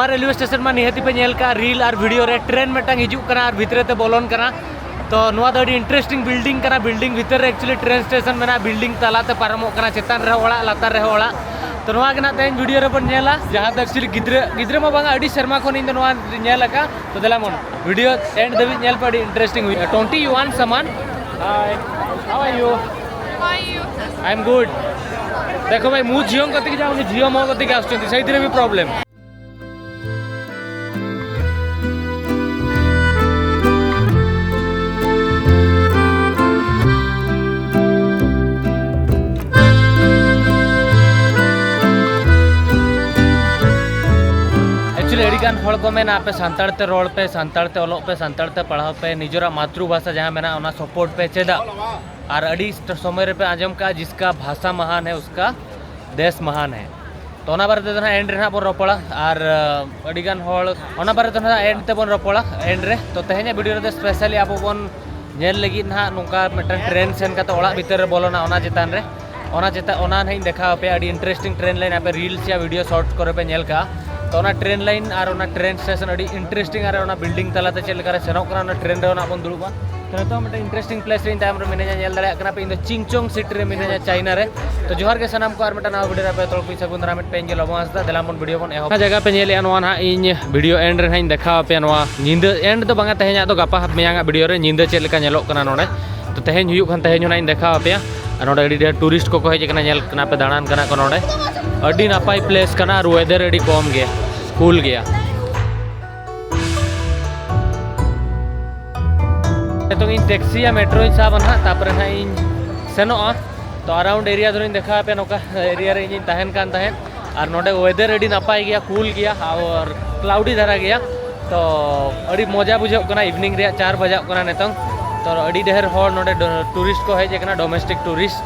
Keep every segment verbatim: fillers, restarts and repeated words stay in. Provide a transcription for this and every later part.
ᱱᱚᱣᱟ railway station ᱢᱟ ᱱᱤᱦᱟᱹᱛᱤ ᱯᱮ ᱧᱮᱞ ᱠᱟᱜᱼᱟ ᱨᱤᱞ ᱟᱨ ᱵᱷᱤᱰᱤᱭᱳ ᱨᱮ, ᱴᱨᱮᱱ ᱢᱤᱫᱴᱟᱝ ᱦᱤᱡᱩᱜ ᱠᱟᱱᱟ ᱟᱨ ᱵᱷᱤᱛᱨᱤ ᱛᱮ ᱵᱚᱞᱚᱱ ᱠᱟᱱᱟ᱾ ᱛᱚ ᱱᱚᱣᱟ ᱫᱚ ᱟᱹᱰᱤ ᱤᱱᱴᱟᱨᱮᱥᱴᱤᱝ ᱵᱤᱞᱰᱤᱝ ᱠᱟᱱᱟ, ᱵᱤᱞᱰᱤᱝ ᱵᱷᱤᱛᱨᱤ ᱨᱮ ᱮᱠᱪᱩᱭᱮᱞᱤ ᱴᱨᱮᱱ ᱥᱴᱮᱥᱚᱱ ᱢᱮᱱᱟᱜᱼᱟ, ᱵᱤᱞᱰᱤᱝ ᱛᱟᱞᱟᱛᱮ ᱯᱟᱨᱚᱢᱚᱜ ᱠᱟᱱᱟ, ᱪᱮᱛᱟᱱ ᱨᱮᱦᱚᱸ ᱚᱲᱟᱜ, ᱞᱟᱛᱟᱨ ᱨᱮᱦᱚᱸ ᱚᱲᱟᱜ᱾ ᱛᱚ ᱱᱚᱣᱟ ᱜᱮ ᱱᱟᱜ ᱛᱮᱦᱮᱧ ᱵᱷᱤᱰᱤᱭᱳ ᱨᱮᱵᱚᱱ ᱧᱮᱞᱟ, ᱡᱟᱦᱟᱸ ᱫᱚ ᱮᱠᱪᱩᱭᱮᱞᱤ ᱜᱤᱫᱽᱨᱟᱹ, ᱜᱤᱫᱽᱨᱟᱹ ᱢᱟ ᱵᱟᱝᱟ, ᱟᱹᱰᱤ ᱥᱮᱨᱢᱟ ᱠᱷᱚᱱ ᱤᱧ ᱫᱚ ᱱᱚᱣᱟ ᱧᱮᱞ ᱟᱠᱟᱫᱼᱟ᱾ ᱛᱚ ᱫᱮᱞᱟ ᱵᱚᱱ ᱵᱷᱤᱰᱤᱭᱳ ᱮᱱᱰ ᱫᱷᱟᱹᱵᱤᱡ ᱧᱮᱞ ᱯᱮ, ᱟᱹᱰᱤ ᱤᱱᱴᱟᱨᱮᱥᱴᱤᱝ ᱦᱩᱭᱩᱜᱼᱟ᱾ Twenty one Saman. Hi, how are you? How are you? I am good. ଦେଖ ଭାଇ, ମୁଁ ଝିଅଙ୍କ କତିକି ଯାଉନି, ଝିଅ ମୋ କତିକି ଆସୁଛନ୍ତି, ସେଇଥିରେ ବି ପ୍ରୋବ୍ଲେମ୍। ᱮᱠᱪᱩᱭᱮᱞᱤ ᱟᱹᱰᱤᱜᱟᱱ ᱦᱚᱲ ᱠᱚ ᱢᱮᱱᱟ, ᱟᱯᱮ ᱥᱟᱱᱛᱟᱲ ᱛᱮ ᱨᱚᱲ ᱯᱮ, ᱥᱟᱱᱛᱟᱲ ᱛᱮ ᱚᱞᱚᱜ ᱯᱮ, ᱥᱟᱱᱛᱟᱲ ᱛᱮ ᱯᱟᱲᱦᱟᱣ ᱯᱮ, ᱱᱤᱡᱮᱨᱟᱜ ᱢᱟᱛᱨᱩ ᱵᱷᱟᱥᱟ ᱡᱟᱦᱟᱸ ᱢᱮᱱᱟᱜᱼᱟ ᱚᱱᱟ ᱥᱟᱯᱳᱨᱴ ᱯᱮ᱾ ᱪᱮᱫᱟᱜ? ᱟᱨ ᱟᱹᱰᱤ ᱥᱚᱢᱚᱭ ᱨᱮᱯᱮ ᱟᱸᱡᱚᱢ ᱠᱟᱜᱼᱟ, ᱡᱤᱥᱠᱟ ᱵᱷᱟᱥᱟ ᱢᱟᱦᱟᱱ ᱦᱮ ᱩᱥᱠᱟ ᱫᱮᱥ ᱢᱟᱦᱟᱱ ᱦᱮ᱾ ᱛᱚ ᱚᱱᱟ ᱵᱟᱨᱮ ᱛᱮᱫᱚ ᱱᱟᱦᱟᱜ ᱮᱱᱰ ᱨᱮ ᱱᱟᱦᱟᱜ ᱵᱚᱱ ᱨᱚᱯᱚᱲᱟ᱾ ᱟᱨ ᱟᱹᱰᱤᱜᱟᱱ ᱦᱚᱲ ᱚᱱᱟ ᱵᱟᱨᱮ ᱫᱚ ᱱᱟᱦᱟᱜ ᱮᱱᱰ ᱛᱮᱵᱚᱱ ᱨᱚᱯᱚᱲᱟ ᱮᱱᱰ ᱨᱮ᱾ ᱛᱚ ᱛᱮᱦᱮᱧᱟᱜ ᱵᱷᱤᱰᱤᱭᱳ ᱨᱮᱫᱚ ᱥᱯᱮᱥᱟᱞᱤ ᱟᱵᱚ ᱵᱚᱱ ᱧᱮᱞ ᱞᱟᱹᱜᱤᱫ ᱱᱟᱦᱟᱜ ᱱᱚᱝᱠᱟ ᱢᱤᱫᱴᱟᱝ ᱴᱨᱮᱱ ᱥᱮᱱ ᱠᱟᱛᱮ ᱚᱲᱟᱜ ᱵᱷᱤᱛᱟᱹᱨ ᱨᱮ ᱵᱚᱞᱚᱱᱟ, ᱚᱱᱟ ᱪᱮᱛᱟᱱ ᱨᱮ ᱚᱱᱟ ᱪᱮᱛᱟᱱ, ᱚᱱᱟ ᱱᱟᱦᱟᱜ ᱤᱧ ᱫᱮᱠᱷᱟᱣ ᱟᱯᱮᱭᱟ᱾ ᱟᱹᱰᱤ ᱤᱱᱴᱟᱨᱮᱥᱴᱤᱝ ᱴᱨᱮᱱ ᱞᱟᱭᱤᱱ, ᱟᱯᱮ ᱨᱤᱞᱥ ᱭᱟ ᱵᱷᱤᱰᱤᱭᱳ ᱥᱚᱨᱴ ᱠᱚᱨᱮ ᱯᱮ ᱧᱮᱞ ᱠᱟᱜᱼᱟ᱾ ᱛᱚ ᱚᱱᱟ ᱴᱨᱮᱱ ᱞᱟᱭᱤᱱ ᱟᱨ ᱚᱱᱟ ᱴᱨᱮᱱ ᱥᱴᱮᱥᱚᱱ ᱟᱹᱰᱤ ᱤᱱᱴᱟᱨᱮᱥᱴᱤᱝ, ᱟᱨ ᱚᱱᱟ ᱵᱤᱞᱰᱤᱝ ᱛᱟᱞᱟᱛᱮ ᱪᱮᱫ ᱞᱮᱠᱟᱨᱮ ᱥᱮᱱᱚᱜ ᱠᱟᱱᱟ, ᱚᱱᱟ ᱴᱨᱮᱱ ᱨᱮ ᱱᱟᱦᱟᱜ ᱵᱚᱱ ᱫᱩᱲᱩᱵᱼᱟ᱾ ᱛᱚ ᱱᱤᱛᱚᱜ ᱢᱤᱫᱴᱟᱝ ᱤᱱᱴᱟᱨᱮᱥᱴᱤᱝ ᱯᱞᱮᱥ ᱨᱮ ᱤᱧ ᱛᱟᱭᱚᱢ ᱨᱮ ᱢᱤᱱᱟᱹᱧᱟ, ᱧᱮᱞ ᱫᱟᱲᱮᱭᱟᱜ ᱠᱟᱱᱟ ᱯᱮ, ᱤᱧ ᱫᱚ ᱪᱤᱝᱪᱳᱝ ᱥᱤᱴᱤ ᱨᱮ ᱢᱤᱱᱟᱹᱧᱟ, ᱪᱟᱭᱱᱟ ᱨᱮ᱾ ᱛᱚ ᱡᱚᱦᱟᱨ ᱜᱮ ᱥᱟᱱᱟᱢ ᱠᱚ, ᱟᱨ ᱢᱤᱫᱴᱟᱝ ᱱᱟᱣᱟ ᱵᱷᱤᱰᱤᱭᱳ ᱨᱮ ᱟᱯᱮ ᱡᱚᱛᱚ ᱦᱚᱲ ᱠᱚᱧ ᱥᱟᱹᱜᱩᱱ ᱫᱟᱨᱟᱢᱮᱫ ᱯᱮ, ᱤᱧ ᱜᱮ ᱞᱚᱵᱚ ᱦᱟᱸᱥᱫᱟ᱾ ᱫᱮᱞᱟ ᱵᱚᱱ ᱵᱷᱤᱰᱤᱭᱳ ᱵᱚᱱ ᱮᱦᱚᱵ᱾ ᱚᱱᱟ ᱡᱟᱭᱜᱟ ᱯᱮ ᱧᱮᱞᱮᱫᱼᱟ, ᱱᱚᱣᱟ ᱱᱟᱦᱟᱜ ᱤᱧ ᱵᱷᱤᱰᱤᱭᱳ ᱮᱱᱰ ᱨᱮ ᱱᱟᱦᱟᱜ ᱤᱧ ᱫᱮᱠᱷᱟᱣ ᱟᱯᱮᱭᱟ᱾ ᱱᱚᱣᱟ ᱧᱤᱫᱟᱹ ᱮᱱᱰ ᱫᱚ ᱵᱟᱝᱟ, ᱛᱮᱦᱮᱧᱟᱜ ᱫᱚ ᱜᱟᱯᱟ ᱢᱮᱭᱟᱝᱟᱜ ᱵᱷᱤᱰᱤᱭᱳ ᱨᱮ ᱧᱤᱫᱟᱹ ᱪᱮᱫ ᱞᱮᱠᱟ ᱧᱮᱞᱚᱜ ᱠᱟᱱᱟ ᱱᱚᱰᱮ᱾ ᱛᱚ ᱛᱮᱦᱮᱧ ᱦᱩᱭᱩᱜ ᱠᱷᱟᱱ ᱛᱮᱦᱮᱧ ᱦᱚᱸ ᱱᱟᱦᱟᱜ ᱤᱧ ᱫᱮᱠᱷᱟᱣ ᱟᱯᱮᱭᱟ᱾ ᱟᱨ ᱱᱚᱰᱮ ᱟᱹᱰᱤ ᱰᱷᱮᱨ ᱴᱩᱨᱤᱥᱴ ᱠᱚᱠᱚ ᱦᱮᱡ ᱟᱠᱟᱱᱟ, ᱧᱮᱞ ᱠᱟᱱᱟ ᱯᱮ, ᱫᱟᱬᱟᱱ ᱠᱟᱱᱟ ᱠᱚ ᱱᱚᱰᱮ᱾ ᱟᱹᱰᱤ ᱱᱟᱯᱟᱭ ᱯᱞᱮᱥ ᱠᱟᱱᱟ ᱟᱨ ᱣᱮᱫᱟᱨ ᱟᱹᱰᱤ ᱠᱚᱢ ᱜᱮᱭᱟ, ᱠᱩᱞ ᱜᱮᱭᱟ᱾ ᱱᱤᱛᱚᱝ ᱤᱧ ᱴᱮᱠᱥᱤᱭᱟ, ᱢᱮᱴᱨᱳᱧ ᱥᱟᱵᱟ ᱱᱟᱦᱟᱜ, ᱛᱟᱨᱯᱚᱨᱮ ᱱᱟᱦᱟᱜ ᱤᱧ ᱥᱮᱱᱚᱜᱼᱟ᱾ ᱛᱚ ᱟᱨᱟᱣᱩᱱᱰ ᱮᱨᱤᱭᱟ ᱫᱚᱞᱤᱧ ᱫᱮᱠᱷᱟᱣ ᱟᱯᱮᱭᱟ, ᱱᱚᱝᱠᱟ ᱮᱨᱤᱭᱟ ᱨᱮ ᱤᱧᱤᱧ ᱛᱟᱦᱮᱱ ᱠᱟᱱ ᱛᱟᱦᱮᱸᱫ᱾ ᱟᱨ ᱱᱚᱰᱮ ᱣᱮᱫᱟᱨ ᱟᱹᱰᱤ ᱱᱟᱯᱟᱭ ᱜᱮᱭᱟ, ᱠᱩᱞ ᱜᱮᱭᱟ, ᱟᱨ ᱠᱞᱟᱣᱰᱤ ᱫᱷᱟᱨᱟ ᱜᱮᱭᱟ᱾ ᱛᱚ ᱟᱹᱰᱤ ᱢᱚᱡᱟ ᱵᱩᱡᱷᱟᱹᱜ ᱠᱟᱱᱟ, ᱤᱵᱷᱤᱱᱤᱝ ᱨᱮᱭᱟᱜ ᱪᱟᱨ ᱵᱟᱡᱟᱜ ᱠᱟᱱᱟ ᱱᱤᱛᱚᱝ᱾ ᱛᱚ ᱟᱹᱰᱤ ᱰᱷᱮᱨ ᱦᱚᱲ ᱱᱚᱰᱮ ᱴᱩᱨᱤᱥᱴ ᱠᱚ ᱦᱮᱡ ᱟᱠᱟᱱᱟ, ᱰᱚᱢᱮᱥᱴᱤᱠ ᱴᱩᱨᱤᱥᱴ᱾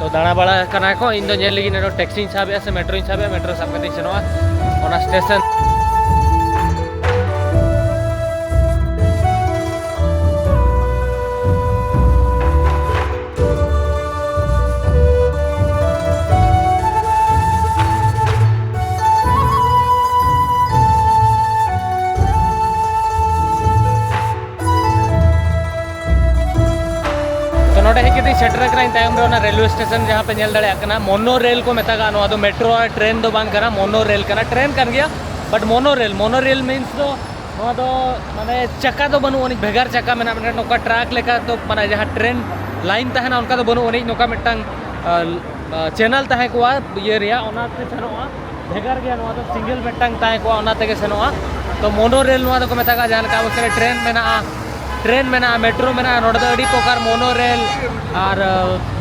ᱛᱚ ᱫᱟᱬᱟ ᱵᱟᱲᱟ ᱠᱟᱱᱟ ᱠᱚ, ᱤᱧ ᱫᱚ ᱧᱮᱞ ᱞᱟᱹᱜᱤᱫ ᱱᱚᱰᱮ ᱴᱮᱠᱥᱤᱧ ᱥᱟᱵᱮᱜᱼᱟ ᱥᱮ ᱢᱮᱴᱨᱳᱧ ᱥᱟᱵᱮᱜᱼᱟ, ᱢᱮᱴᱨᱳ ᱥᱟᱵ ᱠᱟᱛᱮᱧ ᱥᱮᱱᱚᱜᱼᱟ ᱚᱱᱟ ᱥᱴᱮᱥᱚᱱ᱾ ᱥᱮᱴᱮᱨ ᱟᱠᱟᱱᱟ ᱤᱧ ᱛᱟᱭᱚᱢ ᱨᱮ ᱚᱱᱟ ᱨᱮᱞᱣᱮ ᱥᱴᱮᱥᱚᱱ, ᱡᱟᱦᱟᱸ ᱯᱮ ᱧᱮᱞ ᱫᱟᱲᱮᱭᱟᱜ ᱠᱟᱱᱟ, ᱢᱳᱱᱳ ᱨᱮᱞ ᱠᱚ ᱢᱮᱛᱟᱜᱼᱟ ᱱᱚᱣᱟ ᱫᱚ᱾ ᱢᱮᱴᱨᱳ ᱟᱨ ᱴᱨᱮᱱ ᱫᱚ ᱵᱟᱝ ᱠᱟᱱᱟ, ᱢᱳᱱᱳ ᱨᱮᱞ ᱠᱟᱱᱟ᱾ ᱴᱨᱮᱱ ᱠᱟᱱ ᱜᱮᱭᱟ, ᱵᱟᱴ ᱢᱳᱱᱳ ᱨᱮᱞ, ᱢᱳᱱᱳ ᱨᱮᱞ ᱢᱤᱱᱥ ᱫᱚ ᱱᱚᱣᱟ ᱫᱚ ᱢᱟᱱᱮ ᱪᱟᱠᱟ ᱫᱚ ᱵᱟᱹᱱᱩᱜ ᱟᱹᱱᱤᱡ, ᱵᱷᱮᱜᱟᱨ ᱪᱟᱠᱟ ᱢᱮᱱᱟᱜᱼᱟ, ᱢᱤᱫᱴᱮᱱ ᱱᱚᱝᱠᱟ ᱴᱨᱟᱠ ᱞᱮᱠᱟ ᱫᱚ, ᱢᱟᱱᱮ ᱡᱟᱦᱟᱸ ᱴᱨᱮᱱ ᱞᱟᱭᱤᱱ ᱛᱟᱦᱮᱱᱟ ᱚᱱᱠᱟ ᱫᱚ ᱵᱟᱹᱱᱩᱜ ᱟᱹᱱᱤᱡ, ᱱᱚᱝᱠᱟ ᱢᱤᱫᱴᱟᱝ ᱪᱮᱱᱮᱞ ᱛᱟᱦᱮᱸ ᱠᱚᱜᱼᱟ ᱤᱭᱟᱹ ᱨᱮᱭᱟᱜ, ᱚᱱᱟᱛᱮ ᱥᱮᱱᱚᱜᱼᱟ᱾ ᱵᱷᱮᱜᱟᱨ ᱜᱮᱭᱟ, ᱱᱚᱣᱟ ᱫᱚ ᱥᱤᱝᱜᱮᱞ ᱢᱤᱫᱴᱟᱝ ᱛᱟᱦᱮᱸ ᱠᱚᱜᱼᱟ, ᱚᱱᱟ ᱛᱮᱜᱮ ᱥᱮᱱᱚᱜᱼᱟ᱾ ᱛᱚ ᱢᱳᱱᱳ ᱨᱮᱞ ᱱᱚᱣᱟ ᱫᱚᱠᱚ ᱢᱮᱛᱟᱜᱼᱟ, ᱡᱟᱦᱟᱸ ᱞᱮᱠᱟ ᱟᱵᱚ ᱥᱮᱫ ᱨᱮ ᱴᱨᱮᱱ ᱢᱮᱱᱟᱜᱼᱟ, ᱴᱨᱮᱱ ᱢᱮᱱᱟᱜᱼᱟ, ᱢᱮᱴᱨᱳ ᱢᱮᱱᱟᱜᱼᱟ, ᱱᱚᱰᱮ ᱫᱚ ᱟᱹᱰᱤ ᱯᱨᱚᱠᱟᱨ ᱢᱳᱱᱳ ᱨᱮᱞ ᱟᱨ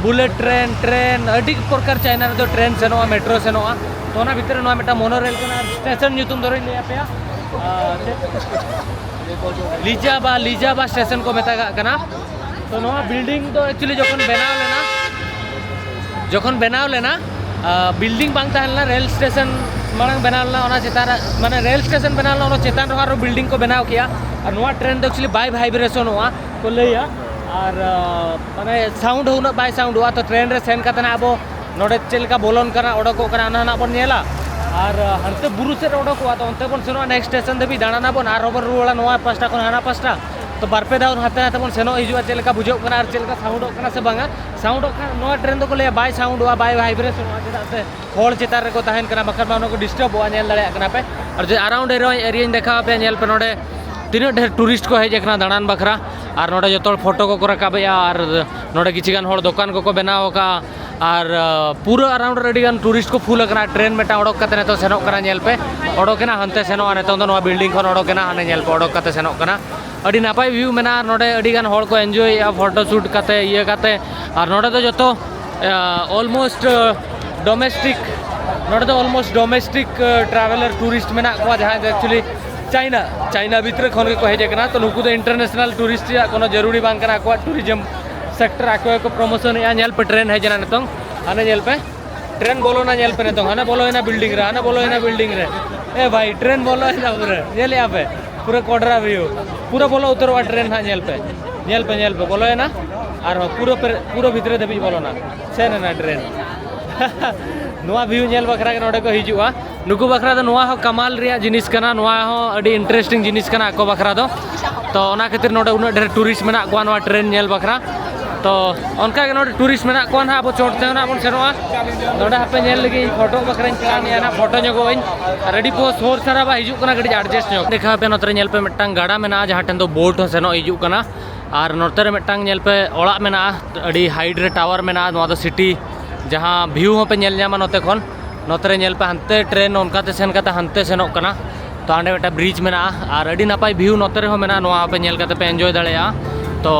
ᱵᱩᱞᱮᱴ ᱴᱨᱮᱱ, ᱴᱨᱮᱱ ᱟᱹᱰᱤ ᱯᱨᱚᱠᱟᱨ ᱪᱟᱭᱱᱟ ᱨᱮᱫᱚ ᱴᱨᱮᱱ ᱥᱮᱱᱚᱜᱼᱟ, ᱢᱮᱴᱨᱳ ᱥᱮᱱᱚᱜᱼᱟ᱾ ᱛᱚ ᱚᱱᱟ ᱵᱷᱤᱛᱨᱤ ᱨᱮ ᱱᱚᱣᱟ ᱢᱤᱫᱴᱟᱝ ᱢᱳᱱᱳ ᱨᱮᱞ ᱠᱟᱱᱟ᱾ ᱟᱨ ᱥᱴᱮᱥᱚᱱ ᱧᱩᱛᱩᱢ ᱫᱚ ᱤᱧ ᱞᱟᱹᱭ ᱟᱯᱮᱭᱟ, ᱟᱨ ᱪᱮᱫ? ᱞᱤᱡᱟ ᱵᱟ, ᱞᱤᱡᱟ ᱵᱟ ᱥᱴᱮᱥᱚᱱ ᱠᱚ ᱢᱮᱛᱟᱜᱟᱜ ᱠᱟᱱᱟ᱾ ᱛᱚ ᱱᱚᱣᱟ ᱵᱤᱞᱰᱤᱝ ᱫᱚ ᱮᱠᱪᱩᱭᱮᱞᱤ ᱡᱚᱠᱷᱚᱱ ᱵᱮᱱᱟᱣ ᱞᱮᱱᱟ, ᱡᱚᱠᱷᱚᱱ ᱵᱮᱱᱟᱣ ᱞᱮᱱᱟ, ᱵᱤᱞᱰᱤᱝ ᱵᱟᱝ ᱛᱟᱦᱮᱸ ᱞᱮᱱᱟ, ᱨᱮᱞ ᱥᱴᱮᱥᱚᱱ ᱢᱟᱲᱟᱝ ᱵᱮᱱᱟᱣ ᱞᱮᱱᱟ, ᱚᱱᱟ ᱪᱮᱛᱟᱱ ᱨᱮ, ᱢᱟᱱᱮ ᱨᱮᱞ ᱥᱴᱮᱥᱚᱱ ᱵᱮᱱᱟᱣ ᱞᱮᱱᱟ, ᱚᱱᱟ ᱪᱮᱛᱟᱱ ᱨᱮᱦᱚᱸ ᱟᱨᱚ ᱵᱤᱞᱰᱤᱝ ᱠᱚ ᱵᱮᱱᱟᱣ ᱠᱮᱜᱼᱟ᱾ ᱟᱨ ᱱᱚᱣᱟ ᱴᱨᱮᱱ ᱫᱚ ᱮᱠᱪᱩᱭᱮᱞᱤ ᱵᱟᱭ ᱵᱷᱟᱭᱵᱨᱮᱥᱚᱱᱚᱜᱼᱟ ᱠᱚ ᱞᱟᱹᱭᱟ, ᱟᱨ ᱢᱟᱱᱮ ᱥᱟᱣᱩᱱᱰ ᱦᱚᱸ ᱩᱱᱟᱹᱜ ᱵᱟᱭ ᱥᱟᱣᱩᱱᱰᱚᱜᱼᱟ᱾ ᱛᱚ ᱴᱨᱮᱱ ᱨᱮ ᱥᱮᱱ ᱠᱟᱛᱮ ᱱᱟᱜ ᱟᱵᱚ ᱱᱚᱰᱮ ᱪᱮᱫ ᱞᱮᱠᱟ ᱵᱚᱞᱚᱱ ᱠᱟᱱᱟ, ᱚᱰᱚᱠᱚᱜ ᱠᱟᱱᱟ, ᱚᱱᱟ ᱱᱟᱜ ᱵᱚᱱ ᱧᱮᱞᱟ᱾ ᱟᱨ ᱦᱟᱱᱛᱮ ᱵᱩᱨᱩ ᱥᱮᱫ ᱨᱮ ᱚᱰᱚᱠᱚᱜᱼᱟ, ᱛᱚ ᱚᱱᱛᱮ ᱵᱚᱱ ᱥᱮᱱᱚᱜᱼᱟ, ᱱᱮᱠᱥᱴ ᱥᱴᱮᱥᱚᱱ ᱫᱷᱟᱹᱵᱤᱡ ᱫᱟᱬᱟᱱᱟᱵᱚᱱ, ᱟᱨᱦᱚᱸ ᱵᱚᱱ ᱨᱩᱣᱟᱹᱲᱟ ᱱᱚᱣᱟ ᱯᱟᱥᱴᱟ ᱠᱷᱚᱱ ᱦᱟᱱᱟ ᱯᱟᱥᱴᱟ᱾ ᱛᱚ ᱵᱟᱨ ᱯᱮ ᱫᱷᱟᱣ ᱦᱟᱱᱛᱮ ᱱᱟᱛᱮ ᱵᱚᱱ ᱥᱮᱱᱚᱜ ᱦᱤᱡᱩᱜᱼᱟ, ᱪᱮᱫ ᱞᱮᱠᱟ ᱵᱩᱡᱷᱟᱹᱜ ᱠᱟᱱᱟ ᱟᱨ ᱪᱮᱫ ᱞᱮᱠᱟ ᱥᱟᱣᱩᱱᱰᱚᱜ ᱠᱟᱱᱟ ᱥᱮ ᱵᱟᱝᱟ᱾ ᱥᱟᱣᱩᱱᱰᱚᱜ ᱠᱷᱟᱱ ᱱᱚᱣᱟ ᱴᱨᱮᱱ ᱫᱚᱠᱚ ᱞᱟᱹᱭᱟ ᱵᱟᱭ ᱥᱟᱣᱩᱱᱰᱚᱜᱼᱟ, ᱵᱟᱭ ᱵᱷᱟᱭᱵᱨᱮᱥᱚᱱᱚᱜᱼᱟ, ᱪᱮᱫᱟᱜ ᱥᱮ ᱦᱚᱲ ᱪᱮᱛᱟᱱ ᱨᱮᱠᱚ ᱛᱟᱦᱮᱱ ᱠᱟᱱᱟ, ᱵᱟᱠᱷᱟᱱ ᱢᱟ ᱚᱱᱟ ᱠᱚ ᱰᱤᱥᱴᱟᱵᱚᱜᱼᱟ, ᱧᱮᱞ ᱫᱟᱲᱮᱭᱟᱜ ᱠᱟᱱᱟ ᱯᱮ᱾ ᱟᱨ ᱡᱩᱫᱤ ᱟᱨᱟᱣᱩᱱᱰ ᱮᱨᱤᱭᱟᱧ ᱫᱮᱠᱷᱟᱣ ᱟᱯᱮᱭᱟ, ᱧᱮᱞ ᱯᱮ ᱱᱚᱰᱮ ᱛᱤᱱᱟᱹᱜ ᱰᱷᱮᱨ ᱴᱩᱨᱤᱥᱴ ᱠᱚ ᱦᱮᱡ ᱟᱠᱟᱱᱟ ᱫᱟᱬᱟᱱ ᱵᱟᱠᱷᱨᱟ᱾ ᱟᱨ ᱱᱚᱰᱮ ᱡᱚᱛᱚ ᱦᱚᱲ ᱯᱷᱳᱴᱳ ᱠᱚᱠᱚ ᱨᱟᱠᱟᱵᱮᱜᱼᱟ᱾ ᱟᱨ ᱱᱚᱰᱮ ᱠᱤᱪᱷᱩ ᱜᱟᱱ ᱦᱚᱲ ᱫᱚᱠᱟᱱ ᱠᱚᱠᱚ ᱵᱮᱱᱟᱣ ᱟᱠᱟᱫᱼᱟ᱾ ᱟᱨ ᱯᱩᱨᱟᱹ ᱟᱨᱟᱣᱩᱱᱰ ᱨᱮ ᱟᱹᱰᱤ ᱜᱟᱱ ᱴᱩᱨᱤᱥᱴ ᱠᱚ ᱯᱷᱩᱞ ᱟᱠᱟᱱᱟ᱾ ᱴᱨᱮᱱ ᱢᱤᱫᱴᱟᱝ ᱚᱰᱚᱠ ᱠᱟᱛᱮ ᱱᱤᱛᱚᱜ ᱥᱮᱱᱚᱜ ᱠᱟᱱᱟ, ᱧᱮᱞ ᱯᱮ, ᱚᱰᱚᱠᱮᱱᱟ, ᱦᱟᱱᱛᱮ ᱥᱮᱱᱚᱜᱼᱟ᱾ ᱱᱤᱛᱚᱝ ᱫᱚ ᱱᱚᱣᱟ ᱵᱤᱞᱰᱤᱝ ᱠᱷᱚᱱ ᱚᱰᱚᱠᱮᱱᱟ, ᱦᱟᱱᱮ ᱧᱮᱞ ᱯᱮ, ᱚᱰᱚᱠ ᱠᱟᱛᱮ ᱥᱮᱱᱚᱜ ᱠᱟᱱᱟ᱾ ᱟᱹᱰᱤ ᱱᱟᱯᱟᱭ ᱵᱷᱤᱭᱩ ᱢᱮᱱᱟᱜᱼᱟ᱾ ᱟᱨ ᱱᱚᱰᱮ ᱟᱹᱰᱤ ᱜᱟᱱ ᱦᱚᱲ ᱠᱚ ᱮᱱᱡᱚᱭᱮᱜᱼᱟ ᱯᱷᱳᱴᱳ ᱥᱩᱴ ᱠᱟᱛᱮ, ᱤᱭᱟᱹ ᱠᱟᱛᱮ᱾ ᱟᱨ ᱱᱚᱰᱮ ᱫᱚ ᱡᱚᱛᱚ ᱚᱞᱢᱳᱥᱴ ᱰᱚᱢᱮᱥᱴᱤᱠ, ᱱᱚᱰᱮ ᱫᱚ ᱚᱞᱢᱳᱥᱴ ᱰᱚᱢᱮᱥᱴᱤᱠ ᱴᱨᱟᱵᱷᱮᱞᱟᱨ ᱴᱩᱨᱤᱥᱴ ᱢᱮᱱᱟᱜ ᱠᱚᱣᱟ, ᱡᱟᱦᱟᱸᱭ ᱫᱚ ᱮᱠᱪᱩᱭᱮᱞᱤ ᱪᱟᱭᱱᱟ, ᱪᱟᱭᱱᱟ ᱵᱷᱤᱛᱨᱤ ᱠᱷᱚᱱ ᱜᱮᱠᱚ ᱦᱮᱡ ᱟᱠᱟᱱᱟ᱾ ᱛᱚ ᱱᱩᱠᱩ ᱫᱚ ᱤᱱᱴᱟᱨᱱᱮᱥᱱᱟᱞ ᱴᱩᱨᱤᱥᱴ ᱨᱮᱭᱟᱜ ᱠᱳᱱᱳ ᱡᱟᱹᱨᱩᱲᱤ ᱵᱟᱝ ᱠᱟᱱᱟ᱾ ᱟᱠᱚᱣᱟᱜ ᱴᱩᱨᱤᱡᱚᱢ ᱥᱮᱠᱴᱚᱨ ᱟᱠᱚ ᱜᱮᱠᱚ ᱯᱨᱚᱢᱳᱥᱚᱱᱮᱜᱼᱟ᱾ ᱧᱮᱞ ᱯᱮ, ᱴᱨᱮᱱ ᱦᱮᱡ ᱮᱱᱟ ᱱᱤᱛᱚᱝ, ᱦᱟᱱᱮ ᱧᱮᱞ ᱯᱮ, ᱴᱨᱮᱱ ᱵᱚᱞᱚᱱᱟ, ᱧᱮᱞ ᱯᱮ ᱱᱤᱛᱚᱝ, ᱦᱟᱱᱮ ᱵᱚᱞᱚᱭᱮᱱᱟ ᱵᱤᱞᱰᱤᱝ ᱨᱮ, ᱦᱟᱱᱮ ᱵᱚᱞᱚᱭᱮᱱᱟ ᱵᱤᱞᱰᱤᱝ ᱨᱮ᱾ ᱮ ᱵᱷᱟᱭ, ᱴᱨᱮᱱ ᱵᱚᱞᱚᱭᱮᱱᱟ ᱯᱩᱨᱟᱹ, ᱧᱮᱞᱮᱜᱼᱟ ᱯᱮ? ᱯᱩᱨᱟᱹ ᱠᱚᱰᱨᱟ ᱵᱷᱤᱭᱩ, ᱯᱩᱨᱟᱹ ᱵᱚᱞᱚ ᱩᱛᱟᱹᱨᱚᱜᱼᱟ ᱴᱨᱮᱱ ᱦᱟᱸᱜ, ᱧᱮᱞ ᱯᱮ, ᱧᱮᱞ ᱯᱮ, ᱧᱮᱞ ᱯᱮ, ᱵᱚᱞᱚᱭᱮᱱᱟ᱾ ᱟᱨᱦᱚᱸ ᱯᱩᱨᱟᱹ ᱯᱮᱨᱮ-, ᱯᱩᱨᱟᱹ ᱵᱷᱤᱛᱨᱤ ᱫᱷᱟᱹᱵᱤᱡ ᱵᱚᱞᱚᱱᱟ, ᱥᱮᱱ ᱮᱱᱟ ᱴᱨᱮᱱ᱾ ᱱᱚᱣᱟ ᱵᱷᱤᱭᱩ ᱧᱮᱞ ᱵᱟᱠᱷᱨᱟ ᱜᱮ ᱱᱚᱰᱮ ᱠᱚ ᱦᱤᱡᱩᱜᱼᱟ᱾ ᱱᱩᱠᱩ ᱵᱟᱠᱷᱨᱟ ᱫᱚ ᱱᱚᱣᱟ ᱦᱚᱸ ᱠᱟᱢᱟᱞ ᱨᱮᱭᱟᱜ ᱡᱤᱱᱤᱥ ᱠᱟᱱᱟ, ᱱᱚᱣᱟ ᱦᱚᱸ ᱟᱹᱰᱤ ᱤᱱᱴᱟᱨᱮᱥᱴᱤᱝ ᱡᱤᱱᱤᱥ ᱠᱟᱱᱟ ᱟᱠᱚ ᱵᱟᱠᱷᱨᱟ ᱫᱚ᱾ ᱛᱚ ᱚᱱᱟ ᱠᱷᱟᱹᱛᱤᱨ ᱱᱚᱰᱮ ᱩᱱᱟᱹᱜ ᱰᱷᱮᱨ ᱴᱩᱨᱤᱥᱴ ᱢᱮᱱᱟᱜ ᱠᱚᱣᱟ ᱱᱚᱣᱟ ᱴᱨᱮᱱ ᱧᱮᱞ ᱵᱟᱠᱷᱨᱟ᱾ ᱛᱚ ᱚᱱᱠᱟ ᱜᱮ ᱱᱚᱰᱮ ᱴᱩᱨᱤᱥᱴ ᱢᱮᱱᱟᱜ ᱠᱚᱣᱟ ᱱᱟᱦᱟᱜ, ᱟᱵᱚ ᱪᱚᱴ ᱛᱮ ᱱᱟᱦᱟᱜ ᱵᱚᱱ ᱥᱮᱱᱚᱜᱼᱟ᱾ ᱱᱚᱰᱮ ᱦᱟᱯᱮ ᱧᱮᱞ ᱞᱟᱹᱜᱤᱫ ᱤᱧ ᱯᱷᱳᱴᱳ ᱵᱟᱠᱷᱨᱟᱧ ᱪᱟᱞᱟᱜ ᱱᱤᱭᱟ ᱱᱟᱦᱟᱜ, ᱯᱷᱳᱴᱳ ᱧᱚᱜᱚᱜ ᱟᱹᱧ᱾ ᱟᱨ ᱟᱹᱰᱤ ᱯᱳᱥ ᱦᱚᱲ ᱥᱟᱨᱟ ᱵᱟ ᱦᱤᱡᱩᱜ ᱠᱟᱱᱟ, ᱠᱟᱹᱴᱤᱡ ᱟᱨᱡᱮᱥᱴ ᱧᱚᱜ ᱫᱮᱠᱷᱟᱣ ᱯᱮ᱾ ᱱᱚᱛᱮ ᱨᱮ ᱧᱮᱞ ᱯᱮ ᱢᱤᱫᱴᱟᱝ ᱜᱟᱰᱟ ᱢᱮᱱᱟᱜᱼᱟ, ᱡᱟᱦᱟᱸ ᱴᱷᱮᱱ ᱫᱚ ᱵᱳᱴ ᱦᱚᱸ ᱥᱮᱱᱚᱜ ᱦᱤᱡᱩᱜ ᱠᱟᱱᱟ᱾ ᱟᱨ ᱱᱚᱛᱮ ᱨᱮ ᱢᱤᱫᱴᱟᱝ ᱧᱮᱞ ᱯᱮ ᱚᱲᱟᱜ ᱢᱮᱱᱟᱜᱼᱟ, ᱟᱹᱰᱤ ᱦᱟᱭᱤᱴ ᱨᱮ ᱴᱟᱣᱟᱨ ᱢᱮᱱᱟᱜᱼᱟ᱾ ᱱᱚᱣᱟ ᱫᱚ ᱥᱤᱴᱤ, ᱡᱟᱦᱟᱸ ᱵᱷᱤᱭᱩ ᱦᱚᱸᱯᱮ ᱧᱮᱞ ᱧᱟᱢᱟ ᱱᱚᱛᱮ ᱠᱷᱚᱱ᱾ ᱱᱚᱛᱮ ᱨᱮ ᱧᱮᱞ ᱯᱮ ᱦᱟᱱᱛᱮ ᱴᱨᱮᱱ ᱚᱱᱠᱟᱛᱮ ᱥᱮᱱ ᱠᱟᱛᱮ ᱦᱟᱱᱛᱮ ᱥᱮᱱᱚᱜ ᱠᱟᱱᱟ᱾ ᱛᱚ ᱦᱟᱸᱰᱮ ᱢᱤᱫᱴᱟᱝ ᱵᱨᱤᱡᱽ ᱢᱮᱱᱟᱜᱼᱟ ᱟᱨ ᱟᱹᱰᱤ ᱱᱟᱯᱟᱭ ᱵᱷᱤᱭᱩ ᱱᱚᱛᱮ ᱨᱮᱦᱚᱸ ᱢᱮᱱᱟᱜᱼᱟ, ᱱᱚᱣᱟ ᱦᱚᱸᱯᱮ ᱧᱮᱞ ᱠᱟᱛᱮ ᱯᱮ ᱮᱱᱡᱚᱭ ᱫᱟᱲᱮᱭᱟᱜᱼᱟ᱾ ᱛᱚ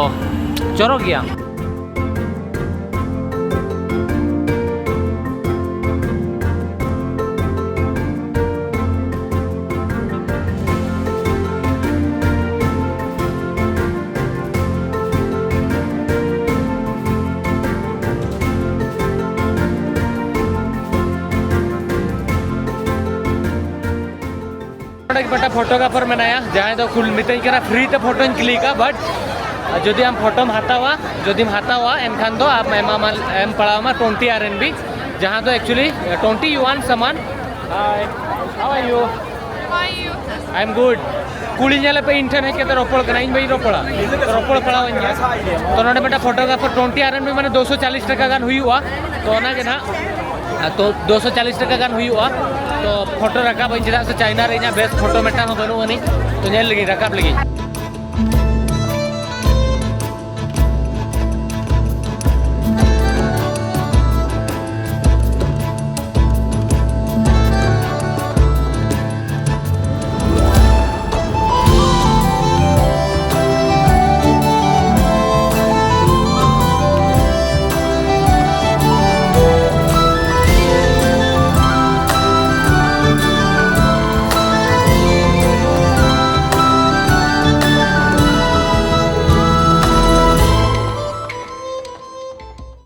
ᱪᱚᱨᱚᱠ ᱜᱮᱭᱟ᱾ ᱱᱚᱰᱮ ᱢᱤᱫᱴᱟᱝ ᱯᱷᱳᱴᱳᱜᱨᱟᱯᱷᱟᱨ ᱢᱮᱱᱟᱭᱟ, ᱡᱟᱦᱟᱸᱭ ᱫᱚ ᱠᱩᱞ ᱢᱤᱛᱟᱹᱧ ᱠᱟᱱᱟ ᱯᱷᱨᱤ ᱛᱮ ᱯᱷᱳᱴᱳᱧ ᱠᱞᱤᱠᱟ, ᱵᱟᱴ ᱡᱩᱫᱤ ᱟᱢ ᱯᱷᱳᱴᱳᱢ ᱦᱟᱛᱟᱣᱟ, ᱡᱩᱫᱤᱢ ᱦᱟᱛᱟᱣᱟ ᱮᱱᱠᱷᱟᱱ ᱫᱚ ᱟᱢ ᱮᱢᱟᱢᱟ, ᱮᱢ ᱯᱟᱲᱟᱣᱟᱢᱟ ᱴᱩᱭᱮᱱᱴᱤ ᱟᱨ ᱮᱱ ᱵᱤ, ᱡᱟᱦᱟᱸ ᱫᱚ ᱮᱠᱪᱩᱭᱮᱞᱤ ᱴᱩᱭᱮᱱᱴᱤ ᱭᱩᱣᱟᱱ ᱥᱟᱢᱟᱱ᱾ Hi, how are you? How are you? I'm good. ᱠᱩᱲᱤ ᱧᱮᱞᱮ ᱯᱮ, ᱤᱧ ᱴᱷᱮᱱ ᱦᱮᱡ ᱠᱟᱛᱮ ᱨᱚᱯᱚᱲ ᱠᱟᱱᱟ, ᱤᱧ ᱵᱟᱹᱧ ᱨᱚᱯᱚᱲᱟ, ᱨᱚᱯᱚᱲ ᱯᱟᱲᱟᱣᱟᱹᱧ ᱜᱮᱭᱟ᱾ ᱛᱚ ᱱᱚᱰᱮ ᱢᱤᱫᱴᱟᱝ ᱯᱷᱳᱴᱳᱜᱨᱟᱯᱷᱟᱨ ᱴᱩᱭᱮᱱᱴᱤ ᱟᱨ ᱮᱱ ᱵᱤ ᱢᱟᱱᱮ ᱫᱩᱥᱚ ᱪᱟᱞᱤᱥ ᱴᱟᱠᱟ ᱜᱟᱱ ᱦᱩᱭᱩᱜᱼᱟ᱾ ᱛᱚ ᱚᱱᱟᱜᱮ ᱱᱟᱦᱟᱜ, ᱛᱚ ᱫᱩᱥᱚ ᱪᱟᱞᱤᱥ ᱴᱟᱠᱟ ᱜᱟᱱ ᱦᱩᱭᱩᱜᱼᱟ᱾ ᱛᱚ ᱯᱷᱳᱴᱳ ᱨᱟᱠᱟᱵᱟᱹᱧ, ᱪᱮᱫᱟᱜ ᱥᱮ ᱪᱟᱭᱱᱟ ᱨᱮ ᱤᱧᱟᱹᱜ ᱵᱮᱥ ᱯᱷᱳᱴᱳ ᱢᱤᱫᱴᱟᱝ ᱦᱚᱸ ᱵᱟᱹᱱᱩᱜ ᱟᱹᱱᱤᱡ᱾ ᱛᱚ ᱧᱮᱞ ᱞᱮᱜᱤᱧ, ᱨᱟᱠᱟᱵ ᱞᱮᱜᱤᱧ᱾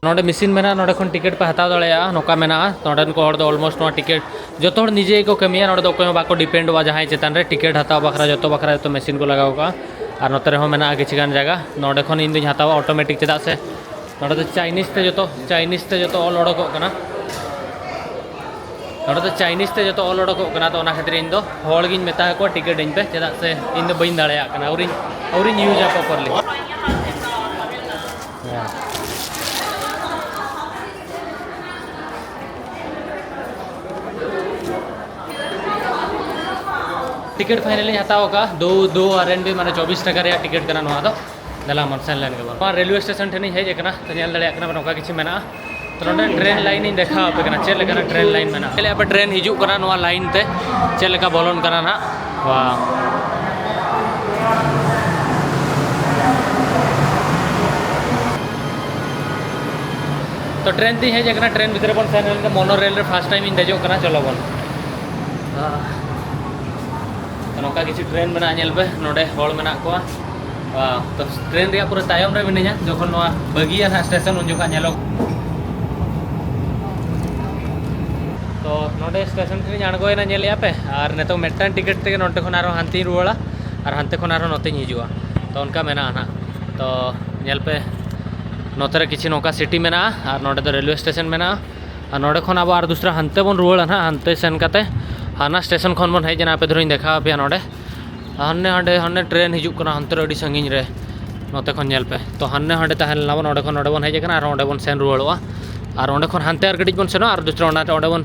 ᱱᱚᱰᱮ ᱢᱮᱥᱤᱱ ᱢᱮᱱᱟᱜᱼᱟ, ᱱᱚᱰᱮ ᱠᱷᱚᱱ ᱴᱤᱠᱤᱴ ᱯᱮ ᱦᱟᱛᱟᱣ ᱫᱟᱲᱮᱭᱟᱜᱼᱟ᱾ ᱱᱚᱝᱠᱟ ᱢᱮᱱᱟᱜᱼᱟ, ᱱᱚᱰᱮᱱ ᱠᱚ ᱦᱚᱲ ᱫᱚ ᱚᱞᱢᱳᱥᱴ ᱱᱚᱣᱟ ᱴᱤᱠᱤᱴ ᱡᱚᱛᱚ ᱦᱚᱲ ᱱᱤᱡᱮ ᱜᱮᱠᱚ ᱠᱟᱹᱢᱤᱭᱟ᱾ ᱱᱚᱰᱮ ᱫᱚ ᱚᱠᱚᱭ ᱦᱚᱸ ᱵᱟᱠᱚ ᱰᱤᱯᱮᱱᱰᱚᱜᱼᱟ ᱡᱟᱦᱟᱸᱭ ᱪᱮᱛᱟᱱ ᱨᱮ᱾ ᱴᱤᱠᱤᱴ ᱦᱟᱛᱟᱣ ᱵᱟᱠᱷᱨᱟ, ᱡᱚᱛᱚ ᱵᱟᱠᱷᱨᱟ ᱡᱚᱛᱚ ᱢᱮᱥᱤᱱ ᱠᱚ ᱞᱟᱜᱟᱣ ᱠᱟᱜᱼᱟ᱾ ᱟᱨ ᱱᱚᱛᱮ ᱨᱮᱦᱚᱸ ᱢᱮᱱᱟᱜᱼᱟ ᱠᱤᱪᱷᱩ ᱜᱟᱱ ᱡᱟᱭᱜᱟ᱾ ᱱᱚᱰᱮ ᱠᱷᱚᱱ ᱤᱧ ᱫᱩᱧ ᱦᱟᱛᱟᱣᱟ ᱚᱴᱳᱢᱮᱴᱤᱠ, ᱪᱮᱫᱟᱜ ᱥᱮ ᱱᱚᱰᱮ ᱫᱚ ᱪᱟᱭᱱᱤᱡᱽ ᱛᱮ ᱡᱚᱛᱚ, ᱪᱟᱭᱱᱤᱡᱽ ᱛᱮ ᱡᱚᱛᱚ ᱚᱞ ᱚᱰᱚᱠᱚᱜ ᱠᱟᱱᱟ᱾ ᱱᱚᱰᱮ ᱫᱚ ᱪᱟᱭᱱᱤᱡᱽ ᱛᱮ ᱡᱚᱛᱚ ᱚᱞ ᱚᱰᱚᱠᱚᱜ ᱠᱟᱱᱟ, ᱛᱚ ᱚᱱᱟ ᱠᱷᱟᱹᱛᱤᱨ ᱤᱧ ᱫᱚ ᱦᱚᱲ ᱜᱤᱧ ᱢᱮᱛᱟ ᱠᱚᱣᱟ ᱴᱤᱠᱤᱴ ᱟᱹᱧ ᱯᱮ, ᱪᱮᱫᱟᱜ ᱥᱮ ᱤᱧ ᱫᱚ ᱵᱟᱹᱧ ᱫᱟᱲᱮᱭᱟᱜ ᱠᱟᱱᱟ, ᱟᱹᱣᱨᱤᱧ, ᱟᱹᱣᱨᱤᱧ ᱤᱭᱩᱡᱟ ᱯᱨᱚᱯᱟᱨᱞᱤ᱾ ᱦᱮᱸ, ᱴᱤᱠᱤᱴ ᱯᱷᱟᱭᱱᱟᱞᱤᱧ ᱦᱟᱛᱟᱣ ᱟᱠᱟᱫᱼᱟ, ᱫᱩ ᱫᱩ ᱟᱨ ᱮᱱ ᱵᱤ, ᱢᱟᱱᱮ ᱪᱚᱵᱵᱤᱥ ᱴᱟᱠᱟ ᱨᱮᱭᱟᱜ ᱴᱤᱠᱤᱴ ᱠᱟᱱᱟ ᱱᱚᱣᱟ ᱫᱚ᱾ ᱫᱮᱞᱟ ᱵᱚᱱ ᱥᱮᱱ ᱞᱮᱱ ᱜᱮᱵᱚᱱ᱾ ᱱᱚᱣᱟ ᱨᱮᱞᱣᱮ ᱥᱴᱮᱥᱚᱱ ᱴᱷᱮᱱᱤᱧ ᱦᱮᱡ ᱟᱠᱟᱱᱟ, ᱛᱚ ᱧᱮᱞ ᱫᱟᱲᱮᱭᱟᱜ ᱠᱟᱱᱟ ᱵᱚᱱ ᱱᱚᱝᱠᱟ ᱠᱤᱪᱷᱩ ᱢᱮᱱᱟᱜᱼᱟ᱾ ᱛᱚ ᱱᱚᱰᱮ ᱴᱨᱮᱱ ᱞᱟᱭᱤᱱ ᱤᱧ ᱫᱮᱠᱷᱟᱣ ᱟᱯᱮ ᱠᱟᱱᱟ, ᱪᱮᱫ ᱞᱮᱠᱟᱱᱟᱜ ᱴᱨᱮᱱ ᱞᱟᱭᱤᱱ ᱢᱮᱱᱟᱜᱼᱟ᱾ ᱧᱮᱞᱮᱫ ᱟᱯᱮ ᱴᱨᱮᱱ ᱦᱤᱡᱩᱜ ᱠᱟᱱᱟ ᱱᱚᱣᱟ ᱞᱟᱭᱤᱱ ᱛᱮ, ᱪᱮᱫ ᱞᱮᱠᱟ ᱵᱚᱞᱚᱱ ᱠᱟᱱᱟ ᱱᱟᱦᱟᱜ᱾ ᱣᱟᱣ᱾ ᱛᱚ ᱴᱨᱮᱱ ᱛᱤᱧ ᱦᱮᱡ ᱟᱠᱟᱱᱟ, ᱴᱨᱮᱱ ᱵᱷᱤᱛᱨᱤ ᱵᱚᱱ ᱥᱮᱱ ᱞᱮᱱ ᱜᱮ᱾ ᱢᱚᱱᱳ ᱨᱮᱞ ᱨᱮ ᱯᱷᱟᱥᱴ ᱴᱟᱭᱤᱢ ᱤᱧ ᱫᱮᱡᱚᱜ ᱠᱟᱱᱟ, ᱪᱚᱞᱚ ᱵᱚᱱ᱾ ᱟᱦ᱾ ᱛᱚ ᱱᱚᱝᱠᱟ ᱠᱤᱪᱷᱩ ᱴᱨᱮᱱ ᱢᱮᱱᱟᱜᱼᱟ, ᱧᱮᱞ ᱯᱮ ᱱᱚᱰᱮ ᱦᱚᱲ ᱢᱮᱱᱟᱜ ᱠᱚᱣᱟ᱾ ᱣᱟᱣ, ᱛᱚ ᱴᱨᱮᱱ ᱨᱮᱭᱟᱜ ᱯᱩᱨᱟᱹ ᱛᱟᱭᱚᱢ ᱨᱮ ᱢᱤᱱᱟᱹᱧᱟ, ᱡᱚᱠᱷᱚᱱ ᱱᱚᱣᱟ ᱵᱟᱹᱜᱤᱭᱟ ᱱᱟᱦᱟᱜ ᱥᱴᱮᱥᱚᱱ ᱩᱱ ᱡᱚᱠᱷᱚᱱ ᱧᱮᱞᱚᱜ᱾ ᱛᱚ ᱱᱚᱰᱮ ᱥᱴᱮᱥᱚᱱ ᱴᱷᱮᱱᱤᱧ ᱟᱬᱜᱚᱭᱮᱱᱟ, ᱧᱮᱞᱮᱫᱼᱟ ᱯᱮ, ᱟᱨ ᱱᱤᱛᱚᱜ ᱢᱤᱫᱴᱟᱝ ᱴᱤᱠᱤᱴ ᱛᱮᱜᱮ ᱱᱚᱰᱮ ᱠᱷᱚᱱ ᱟᱨᱦᱚᱸ ᱦᱟᱱᱛᱮᱧ ᱨᱩᱣᱟᱹᱲᱟ ᱟᱨ ᱦᱟᱱᱛᱮ ᱠᱷᱚᱱ ᱟᱨᱦᱚᱸ ᱱᱚᱛᱮᱧ ᱦᱤᱡᱩᱜᱼᱟ᱾ ᱛᱚ ᱚᱱᱠᱟ ᱢᱮᱱᱟᱜᱼᱟ ᱱᱟᱦᱟᱜ᱾ ᱛᱚ ᱧᱮᱞ ᱯᱮ, ᱱᱚᱛᱮ ᱨᱮ ᱠᱤᱪᱷᱩ ᱱᱚᱝᱠᱟ ᱥᱤᱴᱤ ᱢᱮᱱᱟᱜᱼᱟ ᱟᱨ ᱱᱚᱰᱮ ᱫᱚ ᱨᱮᱞᱣᱮ ᱥᱴᱮᱥᱚᱱ ᱢᱮᱱᱟᱜᱼᱟ᱾ ᱟᱨ ᱱᱚᱰᱮ ᱠᱷᱚᱱ ᱟᱵᱚ ᱟᱨ ᱫᱩᱥᱨᱟ ᱦᱟᱱᱛᱮ ᱵᱚᱱ ᱨᱩᱣᱟᱹᱲᱟ ᱱᱟᱦᱟᱜ, ᱦᱟᱱᱛᱮ ᱥᱮᱱ ᱠᱟᱛᱮ ᱦᱟᱱᱟ ᱥᱴᱮᱥᱚᱱ ᱠᱷᱚᱱ ᱵᱚᱱ ᱦᱮᱡ ᱮᱱᱟ, ᱟᱯᱮ ᱫᱷᱚᱨᱮᱧ ᱫᱮᱠᱷᱟᱣ ᱟᱯᱮᱭᱟ ᱱᱚᱰᱮ᱾ ᱦᱟᱱᱮ ᱦᱟᱸᱰᱮ ᱦᱟᱱᱮ ᱴᱨᱮᱱ ᱦᱤᱡᱩᱜ ᱠᱟᱱᱟ ᱦᱟᱱᱛᱮ ᱨᱮ ᱟᱹᱰᱤ ᱥᱟᱺᱜᱤᱧ ᱨᱮ, ᱱᱚᱛᱮ ᱠᱷᱚᱱ ᱧᱮᱞ ᱯᱮ᱾ ᱛᱚ ᱦᱟᱱᱮ ᱦᱟᱸᱰᱮ ᱛᱟᱦᱮᱸ ᱞᱮᱱᱟ ᱵᱚᱱ, ᱚᱸᱰᱮ ᱠᱷᱚᱱ ᱱᱚᱰᱮ ᱵᱚᱱ ᱦᱮᱡ ᱟᱠᱟᱱᱟ ᱟᱨ ᱚᱸᱰᱮ ᱵᱚᱱ ᱥᱮᱱ ᱨᱩᱣᱟᱹᱲᱚᱜᱼᱟ᱾ ᱟᱨ ᱚᱸᱰᱮ ᱠᱷᱚᱱ ᱦᱟᱱᱛᱮ ᱟᱨ ᱠᱟᱹᱴᱤᱡ ᱵᱚᱱ ᱥᱮᱱᱚᱜᱼᱟ ᱟᱨ ᱫᱩᱥᱨᱟ ᱚᱱᱟ ᱚᱸᱰᱮ ᱵᱚᱱ,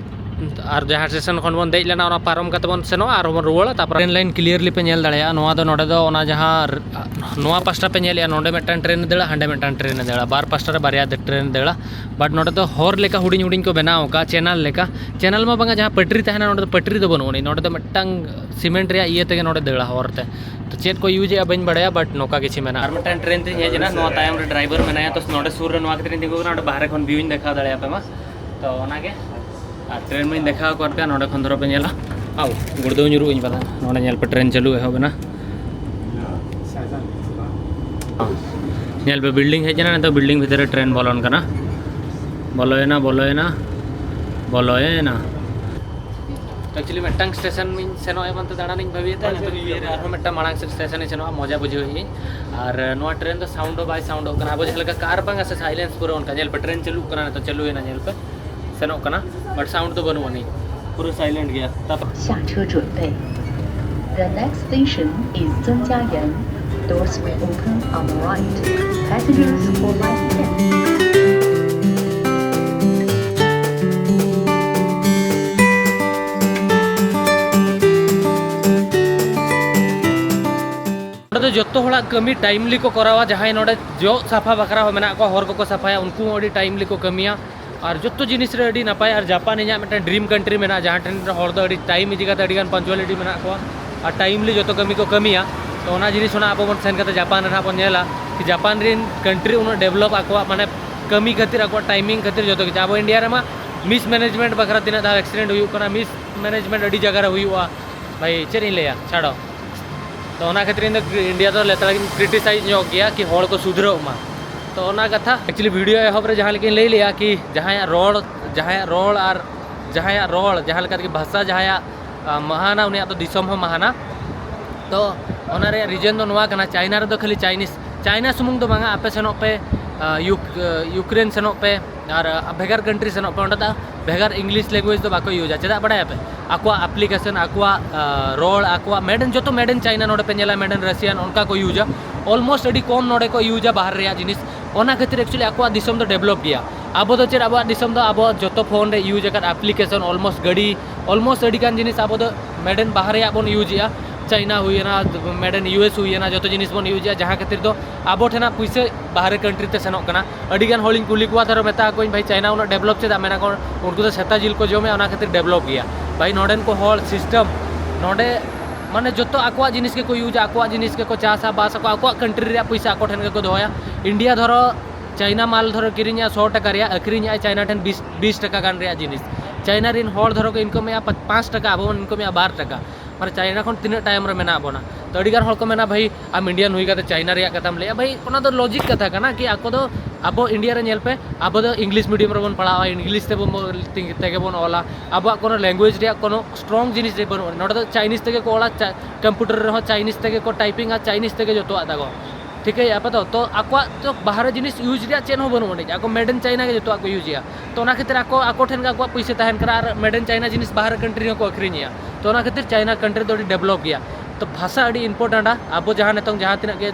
ᱟᱨ ᱡᱟᱦᱟᱸ ᱥᱴᱮᱥᱚᱱ ᱠᱷᱚᱱ ᱵᱚᱱ ᱫᱮᱡ ᱞᱮᱱᱟ ᱚᱱᱟ ᱯᱟᱨᱚᱢ ᱠᱟᱛᱮ ᱵᱚᱱ ᱥᱮᱱᱚᱜᱼᱟ ᱟᱨ ᱵᱚᱱ ᱨᱩᱣᱟᱹᱲᱟ᱾ ᱛᱟᱨᱯᱚᱨ ᱴᱨᱮᱱ ᱞᱟᱭᱤᱱ ᱠᱞᱤᱭᱟᱨᱞᱤ ᱯᱮ ᱧᱮᱞ ᱫᱟᱲᱮᱭᱟᱜᱼᱟ᱾ ᱱᱚᱣᱟ ᱫᱚ ᱱᱚᱰᱮ ᱫᱚ ᱚᱱᱟ ᱡᱟᱦᱟᱸ ᱱᱚᱣᱟ ᱯᱟᱥᱴᱟ ᱯᱮ ᱧᱮᱞᱮᱜᱼᱟ, ᱱᱚᱰᱮ ᱢᱤᱫᱴᱟᱝ ᱴᱨᱮᱱ ᱫᱟᱹᱲᱟ, ᱦᱟᱸᱰᱮ ᱢᱤᱫᱴᱟᱝ ᱴᱨᱮᱱ ᱫᱟᱹᱲᱟ, ᱵᱟᱨ ᱯᱟᱥᱴᱟ ᱨᱮ ᱵᱟᱨᱭᱟ ᱴᱨᱮᱱ ᱫᱟᱹᱲᱟ᱾ ᱵᱟᱴ ᱱᱚᱰᱮ ᱫᱚ ᱦᱚᱨ ᱞᱮᱠᱟ ᱦᱩᱰᱤᱧ ᱦᱩᱰᱤᱧ ᱠᱚ ᱵᱮᱱᱟᱣ ᱟᱠᱟᱫᱼᱟ, ᱪᱮᱱᱟᱞ ᱞᱮᱠᱟ᱾ ᱪᱮᱱᱟᱞ ᱢᱟ ᱵᱟᱝᱟ, ᱡᱟᱦᱟᱸ ᱯᱟᱹᱴᱨᱤ ᱛᱟᱦᱮᱱᱟ ᱱᱚᱰᱮ ᱫᱚ ᱯᱟᱹᱴᱨᱤ ᱫᱚ ᱵᱟᱹᱱᱩᱜ ᱟᱹᱱᱤᱡ, ᱱᱚᱰᱮ ᱫᱚ ᱢᱤᱫᱴᱟᱝ ᱥᱤᱢᱮᱱᱴ ᱨᱮᱭᱟᱜ ᱤᱭᱟᱹ ᱛᱮᱜᱮ ᱱᱚᱰᱮ ᱫᱟᱹᱲᱟ ᱦᱚᱨ ᱛᱮ᱾ ᱛᱚ ᱪᱮᱫ ᱠᱚ ᱤᱭᱩᱡᱽ ᱮᱫᱼᱟ ᱵᱟᱹᱧ ᱵᱟᱲᱟᱭᱟ, ᱵᱟᱴ ᱱᱚᱝᱠᱟ ᱠᱤᱪᱷᱩ ᱢᱮᱱᱟᱜᱼᱟ᱾ ᱟᱨ ᱢᱤᱫᱴᱟᱝ ᱴᱨᱮᱱ ᱛᱤᱧ ᱦᱮᱡ ᱮᱱᱟ, ᱱᱚᱣᱟ ᱛᱟᱭᱚᱢ ᱨᱮ ᱰᱨᱟᱭᱵᱷᱟᱨ ᱢᱮᱱᱟᱭᱟ, ᱛᱚ ᱱᱚᱰᱮ ᱥᱩᱨ ᱨᱮ ᱱᱚᱣᱟ ᱠᱷᱟᱹᱛᱤᱨ ᱤᱧ ᱛᱤᱸᱜᱩ ᱠᱟᱱᱟ, ᱱᱚᱰᱮ ᱵᱟᱦᱨᱮ ᱠᱷᱚᱱ ᱵᱷᱤᱭᱩᱧ ᱫᱮᱠᱷᱟᱣ ᱫᱟᱲᱮᱭᱟᱯᱮ ᱢᱟ᱾ ᱛᱚ ᱚᱱᱟᱜᱮ, ᱟᱨ ᱴᱨᱮᱱ ᱢᱟᱧ ᱫᱮᱠᱷᱟᱣ ᱟᱠᱟᱫ ᱯᱮᱭᱟ, ᱱᱚᱰᱮ ᱠᱷᱚᱱ ᱫᱷᱚᱨᱚ ᱯᱮ ᱧᱮᱞᱟ᱾ ᱟᱣ, ᱜᱩᱲᱫᱟᱹᱣ ᱧᱩᱨᱩᱜ ᱟᱹᱧ ᱯᱟᱞᱮ᱾ ᱱᱚᱰᱮ ᱧᱮᱞ ᱯᱮ, ᱴᱨᱮᱱ ᱪᱟᱹᱞᱩ ᱮᱦᱚᱵ ᱮᱱᱟ᱾ ᱧᱮᱞ ᱯᱮ, ᱵᱤᱞᱰᱤᱝ ᱦᱮᱡ ᱮᱱᱟ, ᱱᱤᱛᱚᱜ ᱵᱤᱞᱰᱤᱝ ᱵᱷᱤᱛᱤᱨ ᱨᱮ ᱴᱨᱮᱱ ᱵᱚᱞᱚᱱ ᱠᱟᱱᱟ᱾ ᱵᱚᱞᱚᱭᱮᱱᱟ, ᱵᱚᱞᱚᱭᱮᱱᱟ, ᱵᱚᱞᱚᱭᱮᱱᱟ᱾ ᱮᱠᱪᱩᱭᱮᱞᱤ ᱢᱤᱫᱴᱟᱝ ᱥᱴᱮᱥᱚᱱ ᱤᱧ ᱥᱮᱱᱚᱜᱼᱟ ᱢᱮᱱᱛᱮ ᱫᱟᱬᱟᱱᱤᱧ ᱵᱷᱟᱹᱵᱤᱭᱮᱫ ᱛᱟᱦᱮᱸ, ᱱᱤᱛᱚᱜ ᱤᱧ ᱩᱭᱦᱟᱹᱨᱟ ᱟᱨᱦᱚᱸ ᱢᱤᱫᱴᱟᱝ ᱢᱟᱲᱟᱝ ᱥᱮᱫ ᱥᱴᱮᱥᱚᱱ ᱤᱧ ᱥᱮᱱᱚᱜᱼᱟ, ᱢᱚᱡᱟ ᱵᱩᱡᱷᱟᱹᱣᱮᱫ ᱟᱹᱧ᱾ ᱟᱨ ᱱᱚᱣᱟ ᱴᱨᱮᱱ ᱫᱚ ᱥᱟᱣᱩᱱᱰ ᱦᱚᱸ ᱵᱟᱭ ᱥᱟᱣᱩᱱᱰᱚᱜ ᱠᱟᱱᱟ, ᱟᱵᱚ ᱡᱟᱦᱟᱸ ᱞᱮᱠᱟ ᱠᱟᱨ ᱵᱟᱝᱟ ᱥᱮ ᱥᱟᱭᱞᱮᱱᱥ ᱯᱩᱨᱟᱹ ᱚᱱᱠᱟ᱾ ᱧᱮᱞ ᱯᱮ, ᱴᱨᱮᱱ ᱪᱟᱹᱞᱩᱜ ᱠᱟᱱᱟ, ᱱᱤᱛᱚᱜ ᱪᱟᱹᱞᱩᱭᱮᱱᱟ, ᱧᱮᱞ ᱯᱮ᱾ ᱥᱮᱱᱚᱜ ᱠᱟᱱᱟ, ᱵᱟᱴ ᱥᱟᱣᱩᱱᱰ ᱫᱚ ᱵᱟᱹᱱᱩᱜ ᱟᱹᱱᱤᱡ, ᱯᱩᱨᱟᱹ ᱥᱟᱭᱞᱮᱱᱴ ᱜᱮᱭᱟ᱾ ᱛᱟᱯᱚᱨ 下车准备。The next station is 曾家园. Doors will open on the right. Passengers for last ten. ᱫᱚ ᱡᱚᱛᱚ ᱦᱚᱲᱟᱜ ᱠᱟᱹᱢᱤ ᱴᱟᱭᱤᱢᱞᱤ ᱠᱚ ᱠᱚᱨᱟᱣᱟ᱾ ᱡᱟᱦᱟᱸᱭ ᱱᱚᱰᱮ ᱡᱚᱜ ᱥᱟᱯᱷᱟ ᱵᱟᱠᱷᱨᱟ ᱦᱚᱸ ᱢᱮᱱᱟᱜ ᱠᱚᱣᱟ, ᱦᱚᱲ ᱠᱚᱠᱚ ᱥᱟᱯᱷᱟᱭᱟ, ᱩᱱᱠᱩ ᱦᱚᱸ ᱟᱹᱰᱤ ᱴᱟᱭᱤᱢᱞᱤ ᱠᱚ ᱠᱟᱹᱢᱤᱭᱟ᱾ ᱟᱨ ᱡᱚᱛᱚ ᱡᱤᱱᱤᱥ ᱨᱮ ᱟᱹᱰᱤ ᱱᱟᱯᱟᱭ᱾ ᱟᱨ ᱡᱟᱯᱟᱱ ᱤᱧᱟᱹᱜ ᱢᱤᱫᱴᱮᱱ ᱰᱨᱤᱢ ᱠᱟᱱᱴᱨᱤ ᱢᱮᱱᱟᱜᱼᱟ, ᱡᱟᱦᱟᱸ ᱴᱷᱮᱱ ᱦᱚᱲ ᱫᱚ ᱟᱹᱰᱤ ᱴᱟᱭᱤᱢ ᱤᱫᱤ ᱠᱟᱛᱮ ᱟᱹᱰᱤ ᱜᱟᱱ ᱯᱟᱧᱪᱩᱣᱟᱞᱤᱴᱤ ᱢᱮᱱᱟᱜ ᱠᱚᱣᱟ ᱟᱨ ᱴᱟᱭᱤᱢᱞᱤ ᱡᱚᱛᱚ ᱠᱟᱹᱢᱤ ᱠᱚ ᱠᱟᱹᱢᱤᱭᱟ᱾ ᱛᱚ ᱚᱱᱟ ᱡᱤᱱᱤᱥ ᱚᱱᱟ ᱟᱵᱚ ᱵᱚᱱ ᱥᱮᱱ ᱠᱟᱛᱮ ᱡᱟᱯᱟᱱ ᱨᱮ ᱱᱟᱦᱟᱜ ᱵᱚᱱ ᱧᱮᱞᱟ ᱠᱤ ᱡᱟᱯᱟᱱ ᱨᱮᱱ ᱠᱟᱱᱴᱨᱤ ᱩᱱᱟᱹᱜ ᱰᱮᱵᱷᱞᱚᱯ ᱟᱠᱚᱣᱟᱜ ᱢᱟᱱᱮ ᱠᱟᱹᱢᱤ ᱠᱷᱟᱹᱛᱤᱨ, ᱟᱠᱚᱣᱟᱜ ᱴᱟᱭᱤᱢᱤᱝ ᱠᱷᱟᱹᱛᱤᱨ ᱡᱚᱛᱚ ᱠᱤᱪᱷᱩ᱾ ᱟᱵᱚ ᱤᱱᱰᱤᱭᱟ ᱨᱮᱢᱟ ᱢᱤᱥ ᱢᱮᱱᱮᱡᱽᱢᱮᱱᱴ ᱵᱟᱠᱷᱨᱟ ᱛᱤᱱᱟᱹᱜ ᱫᱷᱟᱣ ᱮᱠᱥᱤᱰᱮᱱᱴ ᱦᱩᱭᱩᱜ ᱠᱟᱱᱟ, ᱢᱤᱥ ᱢᱮᱱᱮᱡᱽᱢᱮᱱᱴ ᱟᱹᱰᱤ ᱡᱟᱭᱜᱟ ᱨᱮ ᱦᱩᱭᱩᱜᱼᱟ᱾ ᱵᱷᱟᱭ ᱪᱮᱫ ᱤᱧ ᱞᱟᱹᱭᱟ, ᱪᱷᱟᱲᱚ᱾ ᱛᱚ ᱚᱱᱟ ᱠᱷᱟᱹᱛᱤᱨ ᱤᱧ ᱫᱚ ᱤᱱᱰᱤᱭᱟ ᱫᱚ ᱞᱮᱛᱟᱲ ᱜᱤᱧ ᱠᱨᱤᱴᱤᱥᱟᱭᱤᱡᱽ ᱧᱚᱜ ᱜᱮᱭᱟ ᱠᱤ ᱦᱚᱲ ᱠᱚ ᱥᱩᱫᱷᱨᱟᱹᱜ ᱢᱟ᱾ ᱛᱚ ᱚᱱᱟ ᱠᱟᱛᱷᱟ ᱮᱠᱪᱩᱭᱮᱞᱤ ᱵᱷᱤᱰᱤᱭᱳ ᱮᱦᱚᱵ ᱨᱮ ᱡᱟᱦᱟᱸ ᱞᱮᱠᱟᱧ ᱞᱟᱹᱭ ᱞᱮᱜᱼᱟ ᱠᱤ ᱡᱟᱦᱟᱸᱭᱟᱜ ᱨᱚᱲ, ᱡᱟᱦᱟᱸᱭᱟᱜ ᱨᱚᱲ ᱟᱨ ᱡᱟᱦᱟᱸᱭᱟᱜ ᱨᱚᱲ, ᱡᱟᱦᱟᱸ ᱞᱮᱠᱟ ᱛᱮᱜᱮ ᱵᱷᱟᱥᱟ ᱡᱟᱦᱟᱸᱭᱟᱜ ᱟ, ᱢᱟᱦᱟᱱᱟ, ᱩᱱᱤᱭᱟᱜ ᱫᱚ ᱫᱤᱥᱚᱢ ᱦᱚᱸ ᱢᱟᱦᱟᱱᱟ᱾ ᱛᱚ ᱚᱱᱟ ᱨᱮᱭᱟᱜ ᱨᱤᱡᱮᱱ ᱫᱚ ᱱᱚᱣᱟ ᱠᱟᱱᱟ, ᱪᱟᱭᱱᱟ ᱨᱮᱫᱚ ᱠᱷᱟᱹᱞᱤ ᱪᱟᱭᱱᱤᱥ, ᱪᱟᱭᱱᱟ ᱥᱩᱢᱩᱝ ᱫᱚ ᱵᱟᱝᱟ, ᱟᱯᱮ ᱥᱮᱱᱚᱜ ᱯᱮ, ᱟ, ᱭᱩᱠ-, ᱟ, ᱭᱩᱠᱨᱮᱱ ᱥᱮᱱᱚᱜ ᱯᱮ, ᱟᱨ ᱟ, ᱵᱷᱮᱜᱟᱨ ᱠᱟᱱᱴᱨᱤ ᱥᱮᱱᱚᱜ ᱯᱮ, ᱚᱸᱰᱮ ᱫᱚ ᱵᱷᱮᱜᱟᱨ ᱤᱝᱞᱤᱥ ᱞᱮᱝᱜᱩᱭᱮᱡᱽ ᱫᱚ ᱵᱟᱠᱚ ᱤᱭᱩᱡᱟ᱾ ᱪᱮᱫᱟᱜ ᱵᱟᱲᱟᱭᱟᱯᱮ? ᱟᱠᱚᱣᱟᱜ ᱟᱯᱞᱤᱠᱮᱥᱚᱱ, ᱟᱠᱚᱣᱟᱜ, ᱟ, ᱨᱚᱲ, ᱟᱠᱚᱣᱟᱜ ᱢᱮᱰ ᱤᱱ, ᱡᱚᱛᱚ ᱢᱮᱰ ᱤᱱ ᱪᱟᱭᱱᱟ᱾ ᱱᱚᱰᱮ ᱯᱮ ᱧᱮᱞᱟ ᱢᱮᱰ ᱤᱱ ᱨᱟᱥᱤᱭᱟᱱ, ᱚᱱᱠᱟ ᱠᱚ ᱤᱭᱩᱡᱟ᱾ ᱚᱞᱢᱳᱥᱴ ᱟᱹᱰᱤ ᱠᱚᱢ ᱱᱚᱰᱮ ᱠᱚ ᱤᱭᱩᱡᱟ ᱵᱟᱦᱨᱮ ᱨᱮᱭᱟᱜ ᱡᱤᱱᱤᱥ᱾ ᱚᱱᱟ ᱠᱷᱟᱹᱛᱤᱨ ᱮᱠᱪᱩᱭᱮᱞᱤ ᱟᱠᱚᱣᱟᱜ ᱫᱤᱥᱚᱢ ᱫᱚ ᱰᱮᱵᱷᱞᱚᱯ ᱜᱮᱭᱟ᱾ ᱟᱵᱚ ᱫᱚ ᱪᱮᱫ, ᱟᱵᱚᱣᱟᱜ ᱫᱤᱥᱚᱢ ᱫᱚ ᱟᱵᱚᱣᱟᱜ ᱡᱚᱛᱚ ᱯᱷᱳᱱ ᱨᱮ ᱤᱭᱩᱡᱽ ᱟᱠᱟᱫ ᱟᱯᱞᱤᱠᱮᱥᱚᱱ, ᱚᱞᱢᱳᱥᱴ ᱜᱟᱹᱰᱤ, ᱚᱞᱢᱳᱥᱴ ᱟᱹᱰᱤ ᱜᱟᱱ ᱡᱤᱱᱤᱥ ᱟᱵᱚ ᱫᱚ ᱢᱮᱰ ᱤᱱ ᱵᱟᱦᱨᱮᱭᱟᱜ ᱵᱚᱱ ᱤᱭᱩᱡᱽ ᱮᱜᱼᱟ᱾ ᱪᱟᱭᱱᱟ ᱦᱩᱭᱮᱱᱟ, ᱢᱮᱰ ᱤᱱ ᱤᱭᱩ ᱮᱥ ᱦᱩᱭᱮᱱᱟ, ᱡᱚᱛᱚ ᱡᱤᱱᱤᱥ ᱵᱚᱱ ᱤᱭᱩᱡᱽ ᱮᱜᱼᱟ, ᱡᱟᱦᱟᱸ ᱠᱷᱟᱹᱛᱤᱨ ᱫᱚ ᱟᱵᱚ ᱴᱷᱮᱱᱟᱜ ᱯᱩᱭᱥᱟᱹ ᱵᱟᱦᱨᱮ ᱠᱟᱱᱴᱨᱤ ᱛᱮ ᱥᱮᱱᱚᱜ ᱠᱟᱱᱟ᱾ ᱟᱹᱰᱤ ᱜᱟᱱ ᱦᱚᱲᱤᱧ ᱠᱩᱞᱤ ᱠᱚᱣᱟ, ᱫᱷᱚᱨᱚ ᱢᱮᱛᱟ ᱠᱚᱣᱟᱧ, "ᱵᱷᱟᱭ, ᱪᱟᱭᱱᱟ ᱩᱱᱟᱹᱜ ᱰᱮᱵᱷᱞᱚᱯ ᱪᱮᱫᱟᱜ?" ᱢᱮᱱᱟ ᱠᱚ, "ᱩᱱᱠᱩ ᱫᱚ ᱥᱮᱛᱟ ᱡᱤᱞ ᱠᱚ ᱡᱚᱢᱮᱜᱼᱟ, ᱚᱱᱟ ᱠᱷᱟᱹᱛᱤᱨ ᱰᱮᱵᱷᱞᱚᱯ ᱜᱮᱭᱟ᱾" ᱵᱷᱟᱭ, ᱱᱚᱰᱮᱱ ᱠᱚ ᱦᱚᱲ ᱥᱤᱥᱴᱮᱢ, ᱱᱚᱰᱮ ᱢᱟᱱᱮ ᱡᱚᱛᱚ ᱟᱠᱚᱣᱟᱜ ᱡᱤᱱᱤᱥ ᱜᱮᱠᱚ ᱤᱭᱩᱡᱟ, ᱟᱠᱚᱣᱟᱜ ᱡᱤᱱᱤᱥ ᱜᱮᱠᱚ ᱪᱟᱥᱟ, ᱵᱟᱥ ᱟᱠᱚ, ᱟᱠᱚᱣᱟᱜ ᱠᱟᱱᱴᱨᱤ ᱨᱮᱭᱟᱜ ᱯᱩᱭᱥᱟᱹ ᱟᱠᱚ ᱴᱷᱮᱱ ᱜᱮᱠᱚ ᱫᱚᱦᱚᱭᱟ᱾ ᱤᱱᱰᱤᱭᱟ ᱫᱷᱚᱨᱚ ᱪᱟᱭᱱᱟ ᱢᱟᱞ ᱫᱷᱚᱨᱚ ᱠᱤᱨᱤᱧᱟ ᱥᱚ ᱴᱟᱠᱟ ᱨᱮᱭᱟᱜ, ᱟᱹᱠᱷᱨᱤᱧᱮᱜᱼᱟᱭ ᱪᱟᱭᱱᱟ ᱴᱷᱮᱱ ᱵᱤᱥ, ᱵᱤᱥ ᱴᱟᱠᱟ ᱜᱟᱱ ᱨᱮᱭᱟᱜ ᱡᱤᱱᱤᱥ᱾ ᱪᱟᱭᱱᱟ ᱨᱮᱱ ᱦᱚᱲ ᱫᱷᱚᱨᱚ ᱠᱚ ᱤᱱᱠᱟᱢᱮᱜᱼᱟ ᱯᱟ-, ᱯᱟᱸᱪ ᱴᱟᱠᱟ, ᱟᱵᱚ ᱵᱚᱱ ᱤᱱᱠᱟᱢᱮᱜᱼᱟ ᱵᱟᱨ ᱴᱟᱠᱟ᱾ ᱢᱟᱱᱮ ᱪᱟᱭᱱᱟ ᱠᱷᱚᱱ ᱛᱤᱱᱟᱹᱜ ᱛᱟᱭᱚᱢ ᱨᱮ ᱢᱮᱱᱟᱜ ᱵᱚᱱᱟ? ᱛᱚ ᱟᱹᱰᱤ ᱜᱟᱱ ᱦᱚᱲ ᱠᱚ ᱢᱮᱱᱟ, "ᱵᱷᱟᱹᱭ, ᱟᱢ ᱤᱱᱰᱤᱭᱟᱱ ᱦᱩᱭ ᱠᱟᱛᱮ ᱪᱟᱭᱱᱟ ᱨᱮᱭᱟᱜ ᱠᱟᱛᱷᱟᱢ ᱞᱟᱹᱭᱟ?" ᱵᱷᱟᱹᱭ, ᱚᱱᱟ ᱫᱚ ᱞᱚᱡᱤᱠ ᱠᱟᱛᱷᱟ ᱠᱟᱱᱟ ᱠᱤ ᱟᱠᱚ ᱫᱚ, ᱟᱵᱚ ᱤᱱᱰᱤᱭᱟ ᱨᱮ ᱧᱮᱞ ᱯᱮ, ᱟᱵᱚ ᱫᱚ ᱤᱝᱞᱤᱥ ᱢᱤᱰᱤᱭᱟᱢ ᱨᱮᱵᱚᱱ ᱯᱟᱲᱦᱟᱜᱼᱟ, ᱤᱝᱞᱤᱥ ᱛᱮᱵᱚᱱ, ᱛᱮᱜᱮ ᱵᱚᱱ ᱚᱞᱟ, ᱟᱵᱚᱣᱟᱜ ᱠᱳᱱᱳ ᱞᱮᱝᱜᱩᱭᱮᱡᱽ ᱨᱮᱭᱟᱜ ᱠᱳᱱᱳ ᱥᱴᱨᱚᱝ ᱡᱤᱱᱤᱥ ᱨᱮ ᱵᱟᱹᱱᱩᱜᱼᱟ᱾ ᱱᱚᱰᱮ ᱫᱚ ᱪᱟᱭᱱᱤᱡᱽ ᱛᱮᱜᱮ ᱠᱚ ᱚᱞᱟ, ᱪᱟ-, ᱠᱚᱢᱯᱤᱭᱩᱴᱟᱨ ᱨᱮᱦᱚᱸ ᱪᱟᱭᱱᱤᱡᱽ ᱛᱮᱜᱮ ᱠᱚ ᱴᱟᱭᱯᱤᱝᱟ, ᱪᱟᱭᱱᱤᱡᱽ ᱛᱮᱜᱮ ᱡᱚᱛᱚᱣᱟᱜ ᱛᱟᱠᱚ᱾ ᱴᱷᱤᱠᱟᱹᱭᱮᱫᱼᱟ ᱯᱮ ᱛᱚ? ᱛᱚ ᱟᱠᱚᱣᱟᱜ ᱛᱚ ᱵᱟᱦᱨᱮ ᱡᱤᱱᱤᱥ ᱤᱭᱩᱡᱽ ᱨᱮᱭᱟᱜ ᱪᱮᱫ ᱦᱚᱸ ᱵᱟᱹᱱᱩᱜ ᱟᱹᱱᱤᱡ, ᱟᱠᱚ ᱢᱮᱰ ᱤᱱ ᱪᱟᱭᱱᱟ ᱜᱮ ᱡᱚᱛᱚᱣᱟᱜ ᱠᱚ ᱤᱭᱩᱡᱽ ᱮᱜᱼᱟ᱾ ᱛᱚ ᱚᱱᱟ ᱠᱷᱟᱹᱛᱤᱨ ᱟᱠᱚ, ᱟᱠᱚ ᱴᱷᱮᱱ ᱜᱮ ᱟᱠᱚᱣᱟᱜ ᱯᱩᱭᱥᱟᱹ ᱛᱟᱦᱮᱱ ᱠᱟᱱᱟ ᱟᱨ ᱢᱮᱰ ᱤᱱ ᱪᱟᱭᱱᱟ ᱡᱤᱱᱤᱥ ᱵᱟᱦᱨᱮ ᱠᱟᱱᱴᱨᱤ ᱨᱮᱦᱚᱸ ᱠᱚ ᱟᱹᱠᱷᱨᱤᱧᱮᱜᱼᱟ᱾ ᱛᱚ ᱚᱱᱟ ᱠᱷᱟᱹᱛᱤᱨ ᱪᱟᱭᱱᱟ ᱠᱟᱱᱴᱨᱤ ᱫᱚ ᱟᱹᱰᱤ ᱰᱮᱵᱷᱞᱚᱯ ᱜᱮᱭᱟ᱾ ᱛᱚ ᱵᱷᱟᱥᱟ ᱟᱹᱰᱤ ᱤᱢᱯᱚᱨᱴᱮᱱᱴᱼᱟ᱾ ᱟᱵᱚ ᱡᱟᱦᱟᱸ ᱱᱤᱛᱚᱝ ᱡᱟᱦᱟᱸ ᱛᱤᱱᱟᱹᱜ ᱜᱮ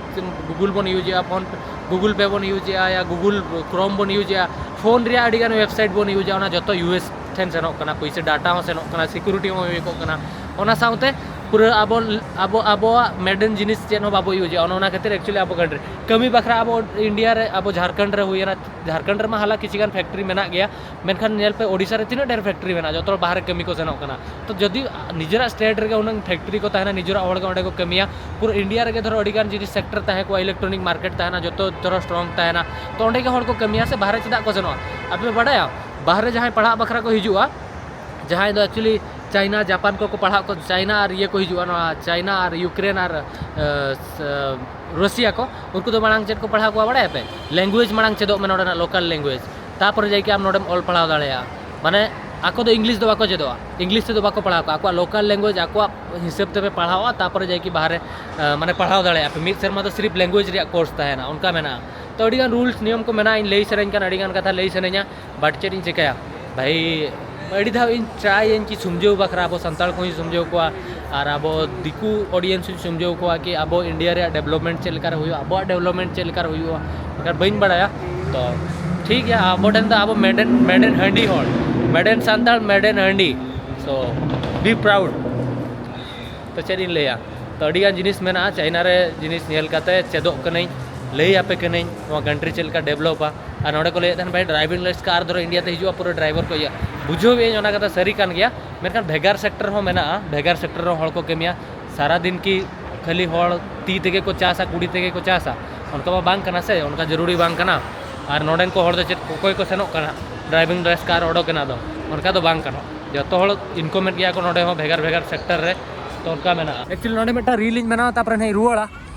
ᱜᱩᱜᱩᱞ ᱵᱚᱱ ᱤᱭᱩᱡᱽ ᱮᱜᱼᱟ, ᱯᱷᱳᱱ, ᱜᱩᱜᱩᱞ ᱯᱮ ᱵᱚᱱ ᱤᱭᱩᱡᱽ ᱮᱜᱼᱟ, ᱭᱟ ᱜᱩᱜᱩᱞ ᱠᱨᱳᱢ ᱵᱚᱱ ᱤᱭᱩᱡᱽ ᱮᱜᱼᱟ, ᱯᱷᱳᱱ ᱨᱮᱭᱟᱜ ᱟᱹᱰᱤ ᱜᱟᱱ ᱣᱮᱵᱽᱥᱟᱭᱤᱴ ᱵᱚᱱ ᱤᱭᱩᱡᱽ ᱮᱜᱼᱟ, ᱚᱱᱟ ᱡᱚᱛᱚ ᱤᱭᱩ ᱮᱥ ᱴᱷᱮᱱ ᱥᱮᱱᱚᱜ ᱠᱟᱱᱟ, ᱯᱩᱭᱥᱟᱹ ᱰᱟᱴᱟ ᱦᱚᱸ ᱥᱮᱱᱚᱜ ᱠᱟᱱᱟ, ᱥᱤᱠᱩᱨᱤᱴᱤ ᱦᱚᱸ ᱦᱩᱭᱩᱜᱚᱜ ᱠᱟᱱᱟ᱾ ᱚᱱᱟ ᱥᱟᱶᱛᱮ ᱯᱩᱨᱟᱹ ᱟᱵᱚ ᱟᱵᱚ ᱟᱵᱚᱣᱟᱜ ᱢᱮᱰᱮᱱ ᱡᱤᱱᱤᱥ ᱪᱮᱫ ᱦᱚᱸ ᱵᱟᱵᱚ ᱤᱭᱩᱡᱮᱜᱼᱟ᱾ ᱚᱱᱟ ᱚᱱᱟ ᱠᱷᱟᱹᱛᱤᱨ ᱮᱠᱪᱩᱭᱮᱞᱤ ᱟᱵᱚ ᱠᱟᱱᱴᱨᱤ ᱠᱟᱹᱢᱤ ᱵᱟᱠᱷᱨᱟ ᱟᱵᱚ ᱤᱱᱰᱤᱭᱟ ᱨᱮ, ᱟᱵᱚ ᱡᱷᱟᱲᱠᱷᱚᱸᱰ ᱨᱮ ᱦᱩᱭᱮᱱᱟ, ᱡᱷᱟᱲᱠᱷᱚᱸᱰ ᱨᱮᱢᱟ ᱦᱟᱞᱟᱠ ᱠᱤᱪᱷᱤ ᱜᱟᱱ ᱯᱷᱮᱠᱴᱨᱤ ᱢᱮᱱᱟᱜ ᱜᱮᱭᱟ, ᱢᱮᱱᱠᱷᱟᱱ ᱧᱮᱞ ᱯᱮ ᱳᱰᱤᱥᱟ ᱨᱮ ᱛᱤᱱᱟᱹᱜ ᱰᱷᱮᱨ ᱯᱷᱮᱠᱴᱨᱤ ᱢᱮᱱᱟᱜᱼᱟ, ᱡᱚᱛᱚ ᱦᱚᱲ ᱵᱟᱦᱨᱮ ᱠᱟᱹᱢᱤ ᱠᱚ ᱥᱮᱱᱚᱜ ᱠᱟᱱᱟ᱾ ᱛᱚ ᱡᱩᱫᱤ ᱱᱤᱡᱮᱨᱟᱜ ᱥᱴᱮᱴ ᱨᱮᱜᱮ ᱦᱩᱱᱟᱹᱝ ᱯᱷᱮᱠᱴᱨᱤ ᱠᱚ ᱛᱟᱦᱮᱱᱟ, ᱱᱤᱡᱮᱨᱟᱜ ᱦᱚᱲ ᱜᱮ ᱚᱸᱰᱮ ᱠᱚ ᱠᱟᱹᱢᱤᱭᱟ, ᱯᱩᱨᱟᱹ ᱤᱱᱰᱤᱭᱟ ᱨᱮᱜᱮ ᱫᱷᱚᱨᱚ ᱟᱹᱰᱤ ᱜᱟᱱ ᱡᱤᱱᱤᱥ ᱥᱮᱠᱴᱚᱨ ᱛᱟᱦᱮᱸ ᱠᱚᱜᱼᱟ, ᱤᱞᱮᱠᱴᱨᱚᱱᱤᱠ ᱢᱟᱨᱠᱮᱴ ᱛᱟᱦᱮᱱᱟ, ᱡᱚᱛᱚ ᱫᱷᱚᱨᱚ ᱥᱴᱨᱚᱝ ᱛᱟᱦᱮᱱᱟ, ᱛᱚ ᱚᱸᱰᱮ ᱜᱮ ᱦᱚᱲ ᱠᱚ ᱠᱟᱹᱢᱤᱭᱟ ᱥᱮ, ᱵᱟᱦᱨᱮ ᱪᱮᱫᱟᱜ ᱠᱚ ᱥᱮᱱᱚᱜᱼᱟ? ᱟᱯᱮ ᱯᱮ ᱵᱟᱰᱟᱭᱟ, ᱵᱟᱦᱨᱮ ᱡᱟᱦᱟᱸᱭ ᱯᱟᱲᱦᱟᱜ ᱵᱟᱠᱷᱨᱟ ᱠᱚ ᱦᱤᱡᱩᱜᱼᱟ, ᱡᱟᱦᱟᱸᱭ ᱫᱚ ᱮᱠᱪᱩᱭᱮᱞᱤ ᱪᱟᱭᱱᱟ, ᱡᱟᱯᱟᱱ ᱠᱚᱠᱚ ᱯᱟᱲᱦᱟᱜ ᱠᱚ, ᱪᱟᱭᱱᱟ ᱟᱨ ᱤᱭᱟᱹ ᱠᱚ ᱦᱤᱡᱩᱜᱼᱟ, ᱱᱚᱣᱟ ᱪᱟᱭᱱᱟ ᱟᱨ ᱤᱭᱩᱠᱨᱮᱱ ᱟᱨ ᱮ, ᱥᱮ, ᱨᱟᱥᱤᱭᱟ ᱠᱚ, ᱩᱱᱠᱩ ᱫᱚ ᱢᱟᱲᱟᱝ ᱪᱮᱫ ᱠᱚ ᱯᱟᱲᱦᱟᱣ ᱠᱚᱣᱟ ᱵᱟᱲᱟᱭᱟᱯᱮ? ᱞᱮᱝᱜᱩᱭᱮᱡᱽ ᱢᱟᱲᱟᱝ ᱪᱮᱫᱚᱜ ᱢᱮ, ᱱᱚᱰᱮᱱᱟᱜ ᱞᱳᱠᱟᱞ ᱞᱮᱝᱜᱩᱭᱮᱡᱽ, ᱛᱟᱯᱚᱨᱮ ᱡᱟᱭᱠᱤ ᱟᱢ ᱱᱚᱰᱮᱢ ᱚᱞ ᱯᱟᱲᱦᱟᱣ ᱫᱟᱲᱮᱭᱟᱜᱼᱟ᱾ ᱢᱟᱱᱮ ᱟᱠᱚ ᱫᱚ ᱤᱝᱞᱤᱥ ᱫᱚ ᱵᱟᱠᱚ ᱪᱮᱫᱚᱜᱼᱟ, ᱤᱝᱞᱤᱥ ᱛᱮᱫᱚ ᱵᱟᱠᱚ ᱯᱟᱲᱦᱟᱣ ᱠᱚᱣᱟ, ᱟᱠᱚᱣᱟᱜ ᱞᱳᱠᱟᱞ ᱞᱮᱝᱜᱩᱭᱮᱡᱽ ᱟᱠᱚᱣᱟᱜ ᱦᱤᱥᱟᱹᱵ ᱛᱮᱯᱮ ᱯᱟᱲᱦᱟᱣᱟ, ᱛᱟᱯᱚᱨᱮ ᱡᱟᱭᱠᱤ ᱵᱟᱦᱨᱮ ᱮ, ᱢᱟᱱᱮ ᱯᱟᱲᱦᱟᱣ ᱫᱟᱲᱮᱭᱟᱜᱼᱟ ᱯᱮ᱾ ᱢᱤᱫ ᱥᱮᱨᱢᱟ ᱫᱚ ᱥᱤᱨᱤᱯ ᱞᱮᱝᱜᱩᱭᱮᱡᱽ ᱨᱮᱭᱟᱜ ᱠᱳᱨᱥ ᱛᱟᱦᱮᱱᱟ, ᱚᱱᱠᱟ ᱢᱮᱱᱟᱜᱼᱟ᱾ ᱛᱚ ᱟᱹᱰᱤᱜᱟᱱ ᱨᱩᱞᱥ ᱱᱤᱭᱚᱢ ᱠᱚ ᱢᱮᱱᱟᱜᱼᱟ, ᱤᱧ ᱞᱟᱹᱭ ᱥᱟᱱᱟᱧ ᱠᱟᱱᱟ, ᱟᱹᱰᱤᱜᱟᱱ ᱠᱟᱛᱷᱟ ᱞᱟᱹᱭ ᱥᱟᱱᱟᱧᱟ, ᱵᱟᱴ ᱪᱮᱫ ᱤᱧ ᱪᱤᱠᱟᱹᱭᱟ ᱵᱷᱟᱭ, ᱟᱹᱰᱤ ᱫᱷᱟᱣ ᱤᱧ ᱴᱨᱟᱭᱟᱹᱧ ᱠᱤ ᱥᱩᱢᱡᱷᱟᱹᱣ ᱵᱟᱠᱷᱨᱟ, ᱟᱵᱚ ᱥᱟᱱᱛᱟᱲ ᱠᱚᱦᱚᱸᱧ ᱥᱩᱢᱡᱷᱟᱹᱣ ᱠᱚᱣᱟ, ᱟᱨ ᱟᱵᱚ ᱫᱤᱠᱩ ᱚᱰᱤᱭᱮᱱᱥ ᱦᱚᱸᱧ ᱥᱩᱢᱡᱷᱟᱹᱣ ᱠᱚᱣᱟ ᱠᱤ ᱟᱵᱚ ᱤᱱᱰᱤᱭᱟ ᱨᱮᱭᱟᱜ ᱰᱮᱵᱷᱞᱚᱯᱢᱮᱱᱴ ᱪᱮᱫ ᱞᱮᱠᱟ ᱨᱮ ᱦᱩᱭᱩᱜᱼᱟ, ᱟᱵᱚᱣᱟᱜ ᱰᱮᱵᱷᱞᱚᱯᱢᱮᱱᱴ ᱪᱮᱫ ᱞᱮᱠᱟ ᱨᱮ ᱦᱩᱭᱩᱜᱼᱟ, ᱢᱮᱱᱠᱷᱟᱱ ᱵᱟᱹᱧ ᱵᱟᱲᱟᱭᱟ᱾ ᱛᱚ ᱴᱷᱤᱠ ᱜᱮᱭᱟ, ᱟᱵᱚ ᱴᱷᱮᱱ ᱫᱚ ᱟᱵᱚ ᱢᱮᱰᱮᱱ ᱢᱮᱰᱮᱱ ᱦᱟᱺᱰᱤ ᱦᱚᱲ, ᱢᱮᱰᱮᱱ ᱥᱟᱱᱛᱟᱲ, ᱢᱮᱰᱮᱱ ᱦᱟᱺᱰᱤ᱾ So be proud. ᱛᱚ ᱪᱮᱫ ᱤᱧ ᱞᱟᱹᱭᱟ, ᱛᱚ ᱟᱹᱰᱤᱜᱟᱱ ᱡᱤᱱᱤᱥ ᱢᱮᱱᱟᱜᱼᱟ ᱪᱟᱭᱱᱟ ᱨᱮ, ᱡᱤᱱᱤᱥ ᱧᱮᱞ ᱠᱟᱛᱮ ᱪᱮᱫᱚᱜ ᱠᱟᱹᱱᱟᱹᱧ, ᱞᱟᱹᱭ ᱟᱯᱮ ᱠᱟᱹᱱᱟᱹᱧ ᱱᱚᱣᱟ ᱠᱟᱱᱴᱨᱤ ᱪᱮᱫ ᱞᱮᱠᱟ ᱰᱮᱵᱷᱞᱚᱯᱟ᱾ ᱟᱨ ᱱᱚᱰᱮ ᱠᱚ ᱞᱟᱹᱭᱮᱫ ᱛᱟᱦᱮᱱ, ᱵᱷᱟᱭ, ᱰᱨᱟᱭᱵᱷᱤᱝ ᱞᱟᱭᱥᱮᱱᱥ ᱠᱟᱨ ᱫᱷᱚᱨᱚ ᱤᱱᱰᱤᱭᱟ ᱛᱮ ᱦᱤᱡᱩᱜᱼᱟ, ᱯᱩᱨᱟᱹ ᱰᱨᱟᱭᱵᱷᱟᱨ ᱠᱚ ᱤᱭᱟᱹ᱾ ᱵᱩᱡᱷᱟᱹᱣ ᱟᱹᱧ, ᱚᱱᱟ ᱠᱟᱛᱷᱟ ᱥᱟᱹᱨᱤ ᱠᱟᱱ ᱜᱮᱭᱟ, ᱢᱮᱱᱠᱷᱟᱱ ᱵᱷᱮᱜᱟᱨ ᱥᱮᱠᱴᱚᱨ ᱦᱚᱸ ᱢᱮᱱᱟᱜᱼᱟ, ᱵᱷᱮᱜᱟᱨ ᱥᱮᱠᱴᱚᱨ ᱨᱮ ᱦᱚᱲ ᱠᱚ ᱠᱟᱹᱢᱤᱭᱟ᱾ ᱥᱟᱨᱟ ᱫᱤᱱ ᱠᱤ ᱠᱷᱟᱹᱞᱤ ᱦᱚᱲ ᱛᱤ ᱛᱮᱜᱮ ᱠᱚ ᱪᱟᱥᱟ, ᱠᱩᱰᱤ ᱛᱮᱜᱮ ᱠᱚ ᱪᱟᱥᱟ? ᱚᱱᱠᱟ ᱢᱟ ᱵᱟᱝ ᱠᱟᱱᱟ ᱥᱮ, ᱚᱱᱠᱟ ᱡᱟᱹᱨᱩᱲᱤ ᱵᱟᱝ ᱠᱟᱱᱟ᱾ ᱟᱨ ᱱᱚᱰᱮᱱ ᱠᱚ ᱦᱚᱲ ᱫᱚ ᱪᱮᱫ, ᱚᱠᱚᱭ ᱠᱚ ᱥᱮᱱᱚᱜ ᱠᱟᱱᱟ ᱰᱨᱟᱭᱵᱷᱤᱝ ᱞᱟᱭᱥᱮᱱᱥ ᱠᱟᱨ ᱚᱰᱚᱠ ᱮᱱᱟ ᱫᱚ? ᱚᱱᱠᱟ ᱫᱚ ᱵᱟᱝ ᱠᱟᱱᱟ᱾ ᱡᱚᱛᱚ ᱦᱚᱲ ᱤᱱᱠᱚᱢᱮᱰ ᱜᱮᱭᱟ ᱠᱚ ᱱᱚᱰᱮ ᱦᱚᱸ, ᱵᱷᱮᱜᱟᱨ ᱵᱷᱮᱜᱟᱨ ᱥᱮᱠᱴᱚᱨ ᱨᱮ᱾ ᱛᱚ ᱚᱱᱠᱟ ᱢᱮᱱᱟᱜᱼᱟ᱾ ᱮᱠᱪᱩᱭᱮᱞᱤ ᱱᱚᱰᱮ ᱢᱤᱫᱴᱟᱝ ᱨᱤᱞ ᱤᱧ ᱵᱮᱱᱟᱣᱟ, ᱛᱟᱨᱯᱚᱨᱮ ᱱᱟᱦᱟᱜ ᱤᱧ ᱨᱩᱣᱟᱹᱲᱟ᱾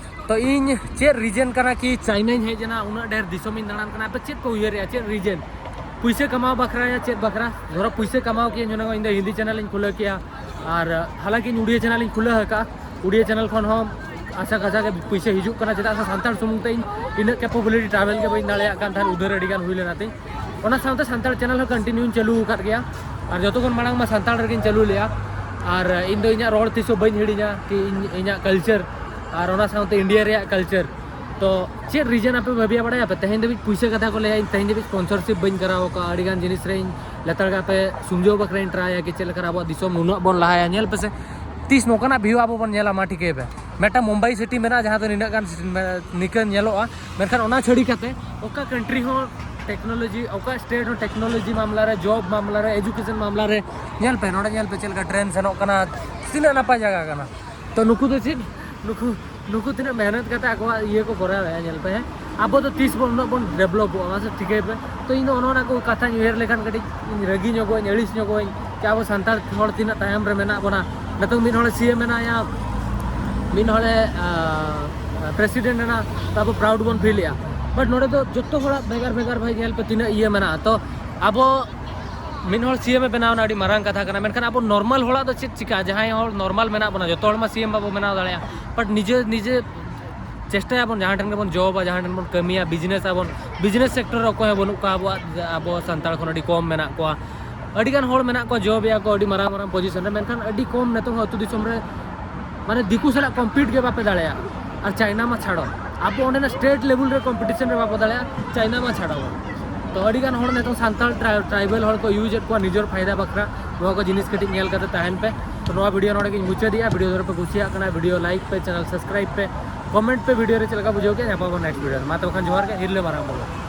ᱛᱚ ᱤᱧ ᱪᱮᱫ ᱨᱤᱡᱮᱱ ᱠᱟᱱᱟ ᱠᱤ ᱪᱟᱭᱱᱟᱧ ᱦᱮᱡ ᱮᱱᱟ, ᱩᱱᱟᱹᱜ ᱰᱷᱮᱨ ᱫᱤᱥᱚᱢᱤᱧ ᱫᱟᱬᱟᱱ ᱠᱟᱱᱟ, ᱟᱯᱮ ᱪᱮᱫ ᱯᱮ ᱩᱭᱦᱟᱹᱨᱮᱜᱼᱟ, ᱪᱮᱫ ᱨᱤᱡᱮᱱ? ᱯᱩᱭᱥᱟᱹ ᱠᱟᱢᱟᱣ ᱵᱟᱠᱷᱨᱟ ᱭᱟ ᱪᱮᱫ ᱵᱟᱠᱷᱨᱟ? ᱫᱷᱚᱨᱚ ᱯᱩᱭᱥᱟᱹ ᱠᱟᱢᱟᱣ ᱠᱮᱭᱟᱹᱧ ᱦᱩᱱᱟᱹᱝ, ᱤᱧ ᱫᱚ ᱦᱤᱱᱫᱤ ᱪᱮᱱᱮᱞ ᱤᱧ ᱠᱷᱩᱞᱟᱹᱣ ᱠᱮᱭᱟ, ᱟᱨ ᱦᱟᱞᱟᱝᱠᱤ ᱤᱧ ᱩᱲᱤᱭᱟ ᱪᱮᱱᱮᱞ ᱤᱧ ᱠᱷᱩᱞᱟᱹᱣ ᱟᱠᱟᱫᱼᱟ᱾ ᱩᱲᱤᱭᱟ ᱪᱮᱱᱮᱞ ᱠᱷᱚᱱ ᱦᱚᱸ ᱟᱪᱪᱷᱟ ᱠᱟᱡᱟᱠ ᱜᱮ ᱯᱩᱭᱥᱟᱹ ᱦᱤᱡᱩᱜ ᱠᱟᱱᱟ, ᱪᱮᱫᱟᱜ ᱥᱮ ᱥᱟᱱᱛᱟᱲ ᱥᱩᱢᱩᱝ ᱛᱮ ᱤᱧ ᱤᱱᱟᱹᱜ ᱠᱮᱯᱮᱵᱤᱞᱤᱴᱤ ᱴᱨᱟᱵᱷᱮᱞ ᱜᱮ ᱵᱟᱹᱧ ᱫᱟᱲᱮᱭᱟᱜ ᱠᱟᱱ ᱛᱟᱦᱮᱸᱫ, ᱩᱫᱷᱟᱹᱨ ᱟᱹᱰᱤ ᱜᱟᱱ ᱦᱩᱭ ᱞᱮᱱᱟ ᱛᱤᱧ᱾ ᱚᱱᱟ ᱥᱟᱶᱛᱮ ᱥᱟᱱᱛᱟᱲ ᱪᱮᱱᱮᱞ ᱦᱚᱸ ᱠᱚᱱᱴᱤᱱᱤᱭᱩᱧ ᱪᱟᱹᱞᱩ ᱟᱠᱟᱫ ᱜᱮᱭᱟ, ᱟᱨ ᱡᱚᱛᱚ ᱠᱷᱚᱱ ᱢᱟᱲᱟᱝ ᱢᱟ ᱥᱟᱱᱛᱟᱲ ᱨᱮᱜᱮᱧ ᱪᱟᱹᱞᱩ ᱞᱮᱜᱼᱟ᱾ ᱟᱨ ᱤᱧ ᱫᱚ ᱤᱧᱟᱹᱜ ᱨᱚᱲ ᱛᱤᱥ ᱦᱚᱸ ᱵᱟᱹᱧ ᱦᱤᱲᱤᱧᱟ, ᱠᱤ ᱤᱧ, ᱤᱧᱟᱹᱜ ᱠᱟᱞᱪᱟᱨ ᱟᱨ ᱚᱱᱟ ᱥᱟᱶᱛᱮ ᱤᱱᱰᱤᱭᱟ ᱨᱮᱭᱟᱜ ᱠᱟᱞᱪᱟᱨ᱾ ᱛᱚ ᱪᱮᱫ ᱨᱤᱡᱮᱱ ᱟᱯᱮ ᱵᱷᱟᱹᱵᱤᱭᱟ ᱵᱟᱲᱟᱭᱟᱯᱮ? ᱛᱮᱦᱮᱧ ᱫᱷᱟᱹᱵᱤᱡ ᱯᱩᱭᱥᱟᱹ ᱠᱟᱛᱷᱟ ᱠᱚ ᱞᱟᱹᱭᱟ, ᱤᱧ ᱛᱮᱦᱮᱧ ᱫᱷᱟᱹᱵᱤᱡ ᱥᱯᱚᱱᱥᱚᱨᱥᱤᱯ ᱵᱟᱹᱧ ᱠᱚᱨᱟᱣ ᱟᱠᱟᱫᱼᱟ᱾ ᱟᱹᱰᱤ ᱜᱟᱱ ᱡᱤᱱᱤᱥ ᱨᱮ ᱤᱧ ᱞᱮᱛᱟᱲ ᱜᱮ ᱟᱯᱮ ᱥᱩᱢᱡᱷᱟᱹᱣ ᱵᱟᱠᱷᱨᱟᱧ ᱴᱨᱟᱭᱟ ᱠᱤ ᱪᱮᱫ ᱞᱮᱠᱟ ᱨᱮ ᱟᱵᱚᱣᱟᱜ ᱫᱤᱥᱚᱢ ᱱᱩᱱᱟᱹᱜ ᱵᱚᱱ ᱞᱟᱦᱟᱭᱟ᱾ ᱧᱮᱞ ᱯᱮᱥᱮ, ᱛᱤᱥ ᱱᱚᱝᱠᱟᱱᱟᱜ ᱵᱷᱤᱭᱩ ᱟᱵᱚ ᱵᱚᱱ ᱧᱮᱞᱟ? ᱢᱟ ᱴᱷᱤᱠᱟᱹᱭ ᱯᱮ, ᱢᱤᱫᱴᱟᱝ ᱢᱩᱢᱵᱟᱭ ᱥᱤᱴᱤ ᱢᱮᱱᱟᱜᱼᱟ, ᱡᱟᱦᱟᱸ ᱫᱚ ᱱᱤᱱᱟᱹᱜ ᱜᱟᱱ ᱱᱤᱠᱟᱹ ᱧᱮᱞᱚᱜᱼᱟ, ᱢᱮᱱᱠᱷᱟᱱ ᱚᱱᱟ ᱪᱷᱟᱹᱲᱤ ᱠᱟᱛᱮ ᱚᱠᱟ ᱠᱟᱱᱴᱨᱤ ᱦᱚᱸ ᱴᱮᱠᱱᱳᱞᱚᱡᱤ, ᱚᱠᱟ ᱥᱴᱮᱴ ᱦᱚᱸ ᱴᱮᱠᱱᱳᱞᱚᱡᱤ ᱢᱟᱢᱞᱟ ᱨᱮ, ᱡᱚᱵ ᱢᱟᱢᱞᱟ ᱨᱮ, ᱮᱡᱩᱠᱮᱥᱚᱱ ᱢᱟᱢᱞᱟ ᱨᱮ, ᱧᱮᱞ ᱯᱮ ᱱᱚᱰᱮ, ᱧᱮᱞ ᱯᱮ ᱪᱮᱫ ᱞᱮᱠᱟ ᱴᱨᱮᱱ ᱥᱮᱱᱚᱜ ᱠᱟᱱᱟ, ᱛᱤᱱᱟᱹᱜ ᱱᱟᱯᱟᱭ ᱡᱟᱭᱜᱟ ᱠᱟᱱᱟ᱾ ᱛᱚ ᱱᱩᱠᱩ ᱫᱚ ᱪᱮᱫ, ᱱᱩᱠᱩ ᱱᱩᱠᱩ ᱛᱤᱱᱟᱹᱜ ᱢᱮᱦᱱᱚᱛ ᱠᱟᱛᱮ ᱟᱠᱚᱣᱟᱜ ᱤᱭᱟᱹ ᱠᱚ ᱠᱚᱨᱟᱣᱮᱫᱼᱟ, ᱧᱮᱞ ᱯᱮ ᱦᱮᱸ, ᱟᱵᱚ ᱫᱚ ᱛᱤᱥ ᱵᱚᱱ ᱩᱱᱟᱹᱜ ᱵᱚᱱ ᱰᱮᱵᱷᱞᱚᱯᱚᱜᱼᱟ, ᱢᱟᱥᱮ ᱴᱷᱤᱠᱟᱹᱭ ᱯᱮ᱾ ᱛᱚ ᱤᱧ ᱫᱚ ᱚᱱᱟ ᱠᱚ ᱠᱟᱛᱷᱟᱧ ᱩᱭᱦᱟᱹᱨ ᱞᱮᱠᱷᱟᱱ ᱠᱟᱹᱴᱤᱡ ᱤᱧ ᱨᱟᱹᱜᱤ ᱧᱚᱜᱚᱜ ᱟᱹᱧ, ᱟᱹᱲᱤᱥ ᱧᱚᱜᱚᱜ ᱟᱹᱧ, ᱡᱮ ᱟᱵᱚ ᱥᱟᱱᱛᱟᱲ ᱦᱚᱲ ᱛᱤᱱᱟᱹᱜ ᱛᱟᱭᱚᱢ ᱨᱮ ᱢᱮᱱᱟᱜ ᱵᱚᱱᱟ᱾ ᱱᱤᱛᱚᱝ ᱢᱤᱫ ᱦᱚᱲᱮ ᱥᱤ ᱮᱢ ᱮᱱᱟ, ᱭᱟ ᱢᱤᱫ ᱦᱚᱲᱮ ᱯᱨᱮᱥᱤᱰᱮᱱᱴ ᱮᱱᱟ, ᱛᱚ ᱟᱵᱚ ᱯᱨᱟᱩᱰ ᱵᱚᱱ ᱯᱷᱤᱞᱮᱜᱼᱟ᱾ ᱵᱟᱴ ᱱᱚᱰᱮ ᱫᱚ ᱡᱚᱛᱚ ᱦᱚᱲᱟᱜ ᱵᱷᱮᱜᱟᱨ ᱵᱷᱮᱜᱟᱨ ᱵᱷᱟᱭ, ᱧᱮᱞ ᱯᱮ ᱛᱤᱱᱟᱹᱜ ᱤᱭᱟᱹ ᱢᱮᱱᱟᱜᱼᱟ᱾ ᱛᱚ ᱟᱵᱚ ᱢᱤᱫ ᱦᱚᱲ ᱥᱤ ᱮᱢ ᱮ ᱵᱮᱱᱟᱣ ᱮᱱᱟ, ᱟᱹᱰᱤ ᱢᱟᱨᱟᱝ ᱠᱟᱛᱷᱟ ᱠᱟᱱᱟ, ᱢᱮᱱᱠᱷᱟᱱ ᱟᱵᱚ ᱱᱚᱨᱢᱟᱞ ᱦᱚᱲᱟᱜ ᱫᱚ ᱪᱮᱫ ᱪᱤᱠᱟᱹᱜᱼᱟ? ᱡᱟᱦᱟᱸᱭ ᱦᱚᱲ ᱱᱚᱨᱢᱟᱞ ᱢᱮᱱᱟᱜ ᱵᱚᱱᱟ, ᱡᱚᱛᱚ ᱦᱚᱲ ᱢᱟ ᱥᱤ ᱮᱢ ᱵᱟᱵᱚ ᱵᱮᱱᱟᱣ ᱫᱟᱲᱮᱭᱟᱜᱼᱟ, ᱵᱟᱴ ᱱᱤᱡᱮ ᱱᱤᱡᱮ ᱪᱮᱥᱴᱟᱭᱟᱵᱚᱱ ᱡᱟᱦᱟᱸ ᱴᱷᱮᱱ ᱜᱮᱵᱚᱱ ᱡᱚᱵᱟ, ᱡᱟᱦᱟᱸ ᱴᱷᱮᱱ ᱵᱚᱱ ᱠᱟᱹᱢᱤᱭᱟ, ᱵᱤᱡᱽᱱᱮᱥ ᱟᱵᱚᱱ, ᱵᱤᱡᱽᱱᱮᱥ ᱥᱮᱠᱴᱚᱨ ᱨᱮ ᱚᱠᱚᱭ ᱦᱚᱸ ᱵᱟᱹᱱᱩᱜ ᱠᱚᱣᱟ ᱟᱵᱚᱣᱟᱜ, ᱟᱵᱚ ᱥᱟᱱᱛᱟᱲ ᱠᱷᱚᱱ ᱟᱹᱰᱤ ᱠᱚᱢ ᱢᱮᱱᱟᱜ ᱠᱚᱣᱟ᱾ ᱟᱹᱰᱤ ᱜᱟᱱ ᱦᱚᱲ ᱢᱮᱱᱟᱜ ᱠᱚᱣᱟ ᱡᱚᱵ ᱮᱭᱟ ᱠᱚ ᱟᱹᱰᱤ ᱢᱟᱨᱟᱝ ᱢᱟᱨᱟᱝ ᱯᱚᱡᱤᱥᱚᱱ ᱨᱮ, ᱢᱮᱱᱠᱷᱟᱱ ᱟᱹᱰᱤ ᱠᱚᱢ ᱱᱤᱛᱚᱝ ᱟᱹᱛᱩ ᱫᱤᱥᱚᱢ ᱨᱮ, ᱢᱟᱱᱮ ᱫᱤᱠᱩ ᱥᱟᱞᱟᱜ ᱠᱚᱢᱯᱤᱴ ᱜᱮ ᱵᱟᱯᱮ ᱫᱟᱲᱮᱭᱟᱜᱼᱟ᱾ ᱟᱨ ᱪᱟᱭᱱᱟ ᱢᱟ ᱪᱷᱟᱲᱚ, ᱟᱵᱚ ᱚᱸᱰᱮᱱᱟᱜ ᱥᱴᱮᱴ ᱞᱮᱵᱮᱞ ᱨᱮ ᱠᱚᱢᱯᱤᱴᱤᱥᱚᱱ ᱨᱮ ᱵᱟᱵᱚ ᱫᱟᱲᱮᱭᱟᱜᱼᱟ, ᱪᱟᱭᱱᱟ ᱢᱟ ᱪᱷᱟᱲᱚ᱾ ᱛᱚ ᱟᱹᱰᱤ ᱜᱟᱱ ᱦᱚᱲ ᱱᱤᱛᱚᱝ ᱥᱟᱱᱛᱟᱲ ᱴᱨᱟᱭ-, ᱴᱨᱟᱭᱵᱮᱞ ᱦᱚᱲ ᱠᱚ ᱤᱭᱩᱡᱽ ᱮᱫ ᱠᱚᱣᱟ ᱱᱤᱡᱮᱨ ᱯᱷᱟᱭᱫᱟ ᱵᱟᱠᱷᱨᱟ᱾ ᱱᱚᱣᱟ ᱠᱚ ᱡᱤᱱᱤᱥ ᱠᱟᱹᱴᱤᱡ ᱧᱮᱞ ᱠᱟᱛᱮ ᱛᱟᱦᱮᱱ ᱯᱮ᱾ ᱛᱚ ᱱᱚᱣᱟ ᱵᱷᱤᱰᱤᱭᱳ ᱱᱚᱰᱮ ᱜᱤᱧ ᱢᱩᱪᱟᱹᱫᱮᱜᱼᱟ᱾ ᱵᱷᱤᱰᱤᱭᱳ ᱡᱩᱫᱤ ᱯᱮ ᱠᱩᱥᱤᱭᱟᱜ ᱠᱟᱱᱟ, ᱵᱷᱤᱰᱤᱭᱳ ᱞᱟᱭᱤᱠ ᱯᱮ, ᱪᱮᱱᱮᱞ ᱥᱟᱵᱥᱠᱨᱟᱭᱤᱵ ᱯᱮ, ᱠᱚᱢᱮᱱᱴ ᱯᱮ ᱵᱷᱤᱰᱤᱭᱳ ᱨᱮ ᱪᱮᱫ ᱞᱮᱠᱟ ᱵᱩᱡᱷᱟᱹᱣ ᱠᱮᱫ᱾ ᱧᱟᱯᱟᱢ ᱟᱵᱚᱱ ᱱᱮᱠᱥᱴ ᱵᱷᱤᱰᱤᱭᱳ ᱨᱮ᱾ ᱢᱟ ᱛᱚᱵᱮ ᱠᱷᱟᱱ ᱡᱚᱦᱟᱨ ᱜᱮ, ᱦᱤᱨᱞᱟᱹ ᱢᱟᱨᱟᱝ ᱵᱚᱦᱚᱜ᱾